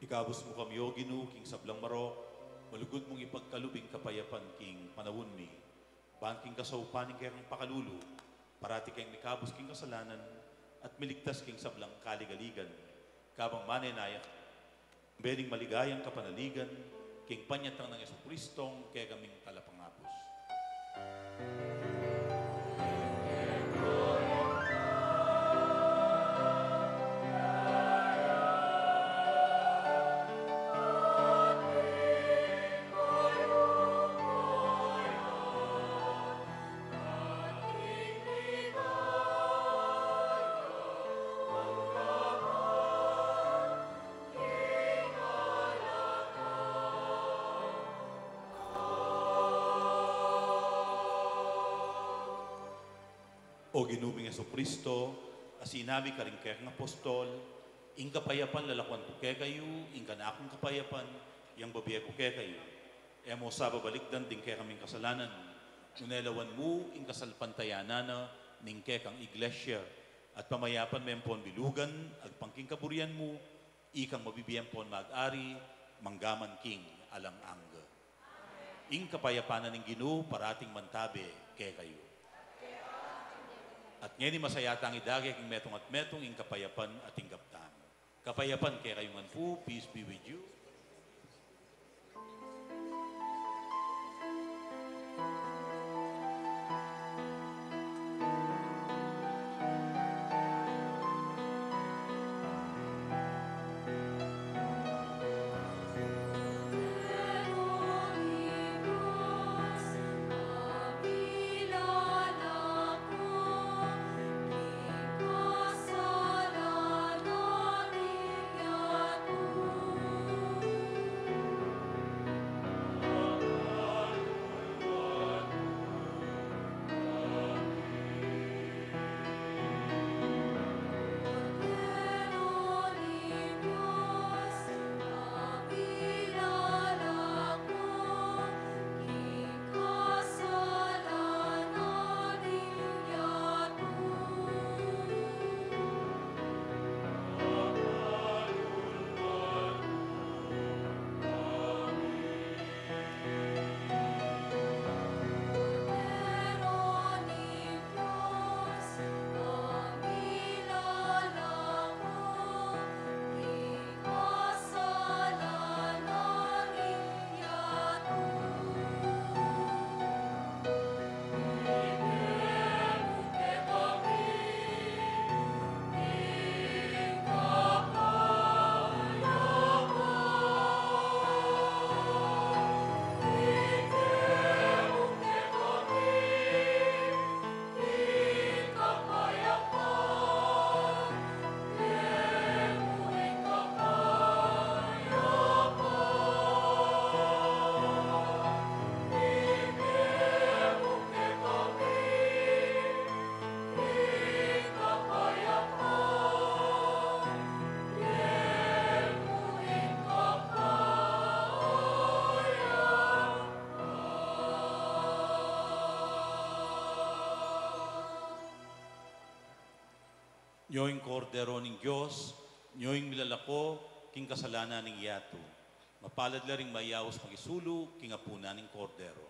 Ikabus mu kami, O Ginu, king sablang marok, Malugud mung ipagkalub ing kapayapan king panaun mi, ban king kasaupan ning kekang pakalulu, parati keng mikabus king kasalanan, at miligtas king sablang kaligaligan, kabang manenaya ka, bending maligayang kapanaligan, king panyatang nang Jesucristong kekaming Talapangabus. O Ginu ming Jesucristo, a sinabi karing kekang apostol, "Ing kapayapan lalakuan ku kekayu, ing kanakung kapayapan yang bibie ku kekayu." E mu sa babalikdan ding kekaming kasalanan, nune lawan mu ing kasalpantayanan na ning kekang Iglesia, at pamayapan me ampon bilugan agpang king kaburian mu, ikang mabibie ampon mag-ari manggaman king alang angga. Ing kapayapan na ning Ginu parating mantabe kekayu. At ngeni masaya tang idage king metung at metung ing kapayapan a tinggap tamu. Kapayapan kekayu ngan pu, peace be with you. Nyo ing Kordero ning Dios, nyo ing milalako king kasalanan ning yatu. Mapalad la ring mayaus makisulu king apunan ning Kordero.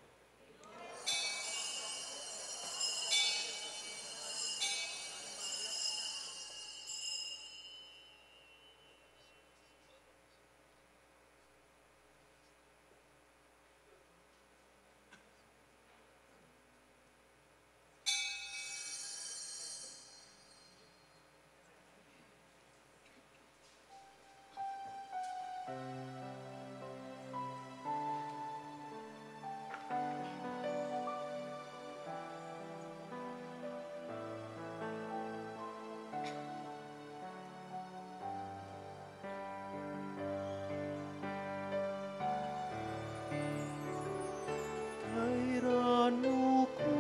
Tairan mu ku,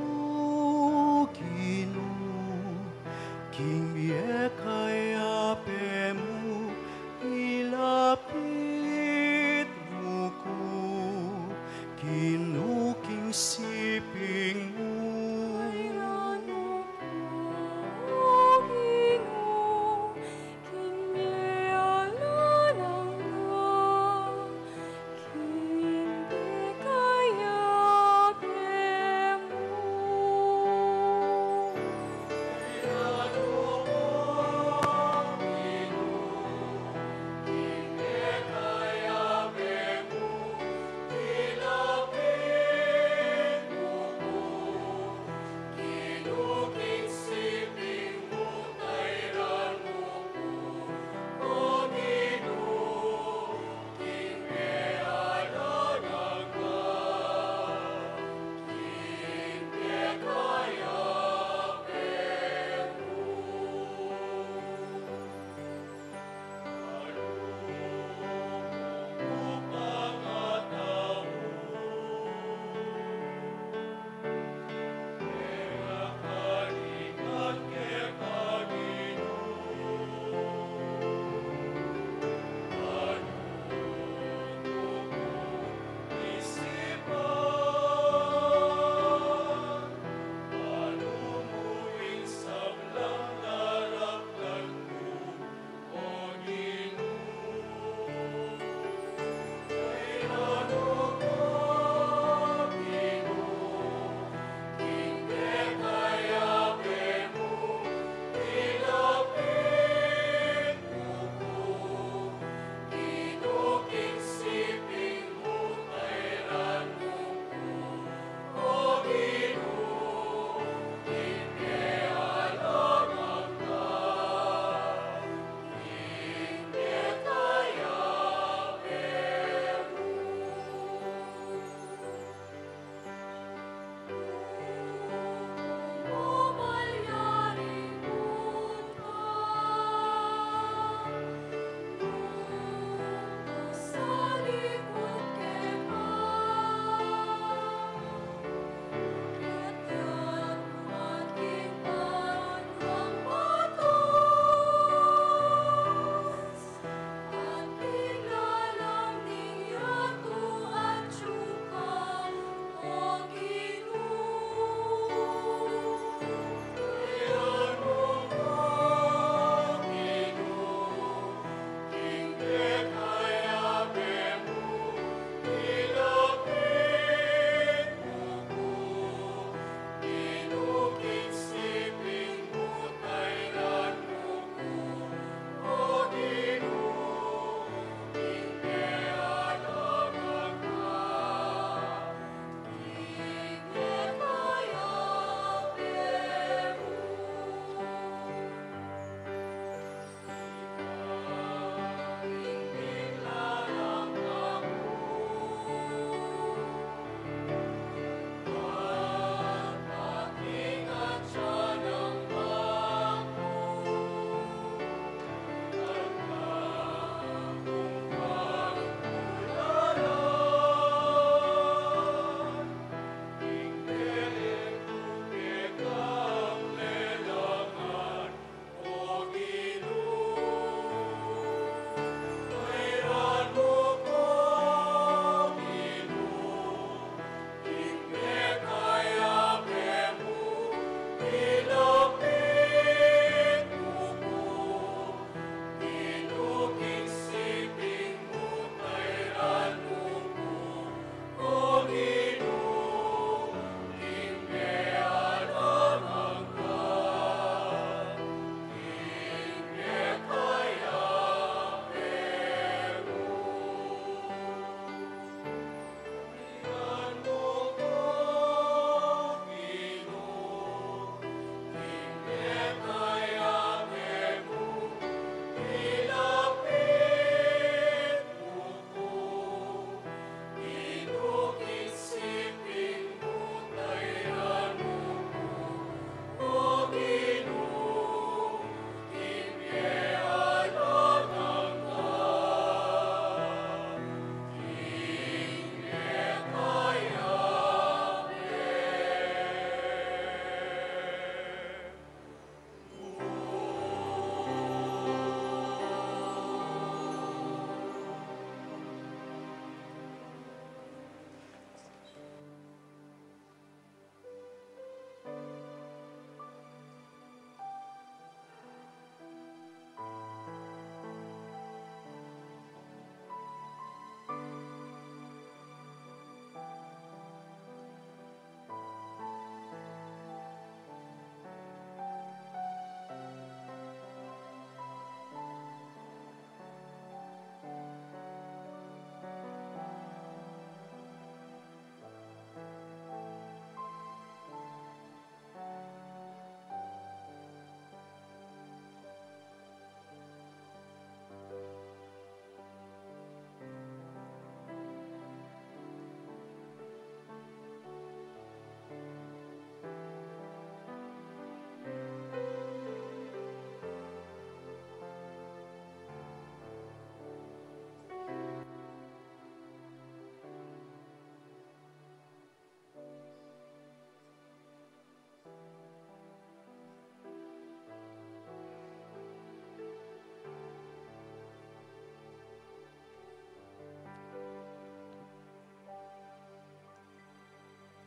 Ginu, king bie kayabe mu, ilapit mu ku, Ginu, king siping mu. Tairan mu ku, Ginu, king bie alang angga, king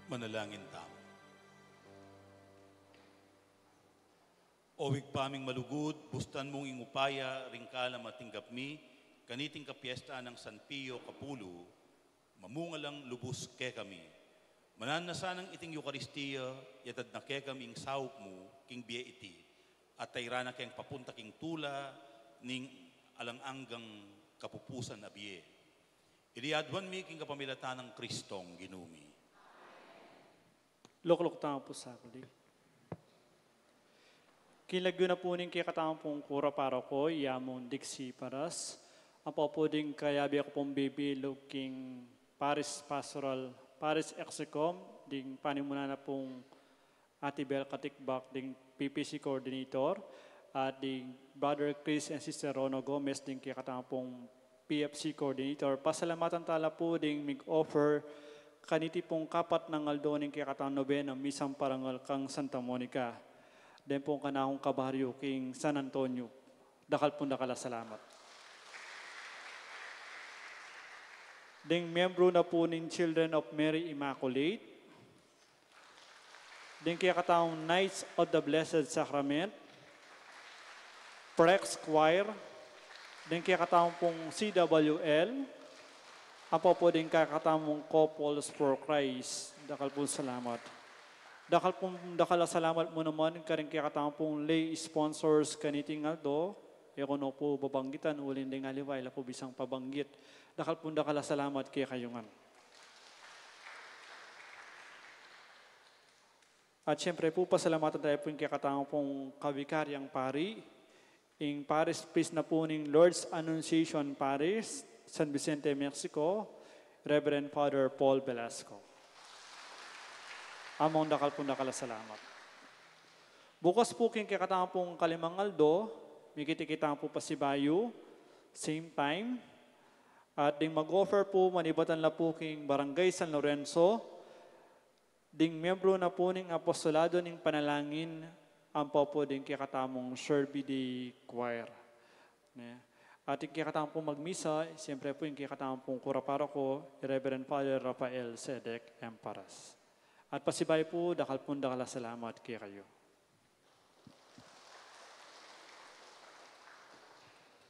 Manalangin tamu. O Ibpa ming malugud, bustan mung ing upaya ring kalam a tinggap mi kaniting kapiestaan nang San Pio Kapulu, mamunga lang lubus kekami. Mananu na sanang iting Eukaristia, yatad na kekami ing saup mu king bie iti, at tairan na keng papunta king tula ning alang anggang kapupusan a bie. Iti aduan mi king kapamilatan nang Kristong Ginu mi. Lukluk tamu pu sa kuli. King lagyu na pu ning kekatamung kura paroko, i Among Dixie Paras, ampo pu ding kayabe ku pung bibilug king Parish Pastoral, Parish Execom, ding panimunan na pu nang Ate Bel Katikbak, ding P P C Coordinator, at ding Brother Chris and Sister Rono Gomez, ding kekatamung P F C Coordinator. Pasalamatan tala pu ding mig-offer kaniti pung kapat nang aldo ning kekatamung nobena misang parangal kang Santa Monica. Deng pung kanakung kabaryu king San Antonio. Dakal pung dakal a salamat. Ding miyembru na pu ning Children of Mary Immaculate, ding kekatamung Knights of the Blessed Sacrament, Prex Choir, ding kekatamung C W L, ampo pu ding kekatamung Couples for Christ. Dakal pung salamat. Dakal pung dakal a salamat mu naman karing kekatamung lay sponsors kaniting aldo, e ku no pu babanggitan uling ding aliwa e la pu bisang pabanggit. Dakal pung dakal a salamat kekayu ngan. At siyempre pu, pasalamatan taya pu ing kekatamung kabikaryang pari, ing parish priest na pu ning Lord's Annunciation Parish, San Vicente, Mexico, Reverend Father Paul Velasco. Among dakal pung dakal a salamat. Bukas pu king kekatamung kalimang aldo, mikit-ikit tamu pu pasibayu, same time, at ding mag-offer pu, manibatan la pu king Barangay San Lorenzo, ding miyembru na pu ning Apostolado ning Panalangin, ampo pu ding kekatamung Sherby Day Choir. Ne? At ing kekatamung magmisa, siyempre pu ing kekatamung kura paroko, Reverend Father Rafael Sedek Emparas. At pasibayu pu, dakal pung dakal a salamat kekayu.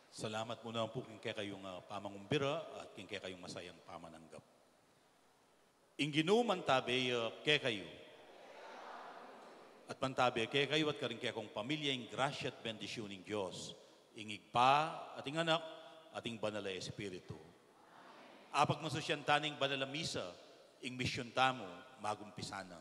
Salamat mu naman pu king kekayung, ah, pamangumbira at king kekayung masayang pamananggap. Ing Ginu mantabe ya kekayu. At mantabe kekayu at karing kekong pamilya ing grasya at bendisyun ning Dios, ing Ibpa, at ing Anak, at ing Banal a Espiritu. Apagmasusyan ta ning banal a misa, ing misyun tamu magumpisa na.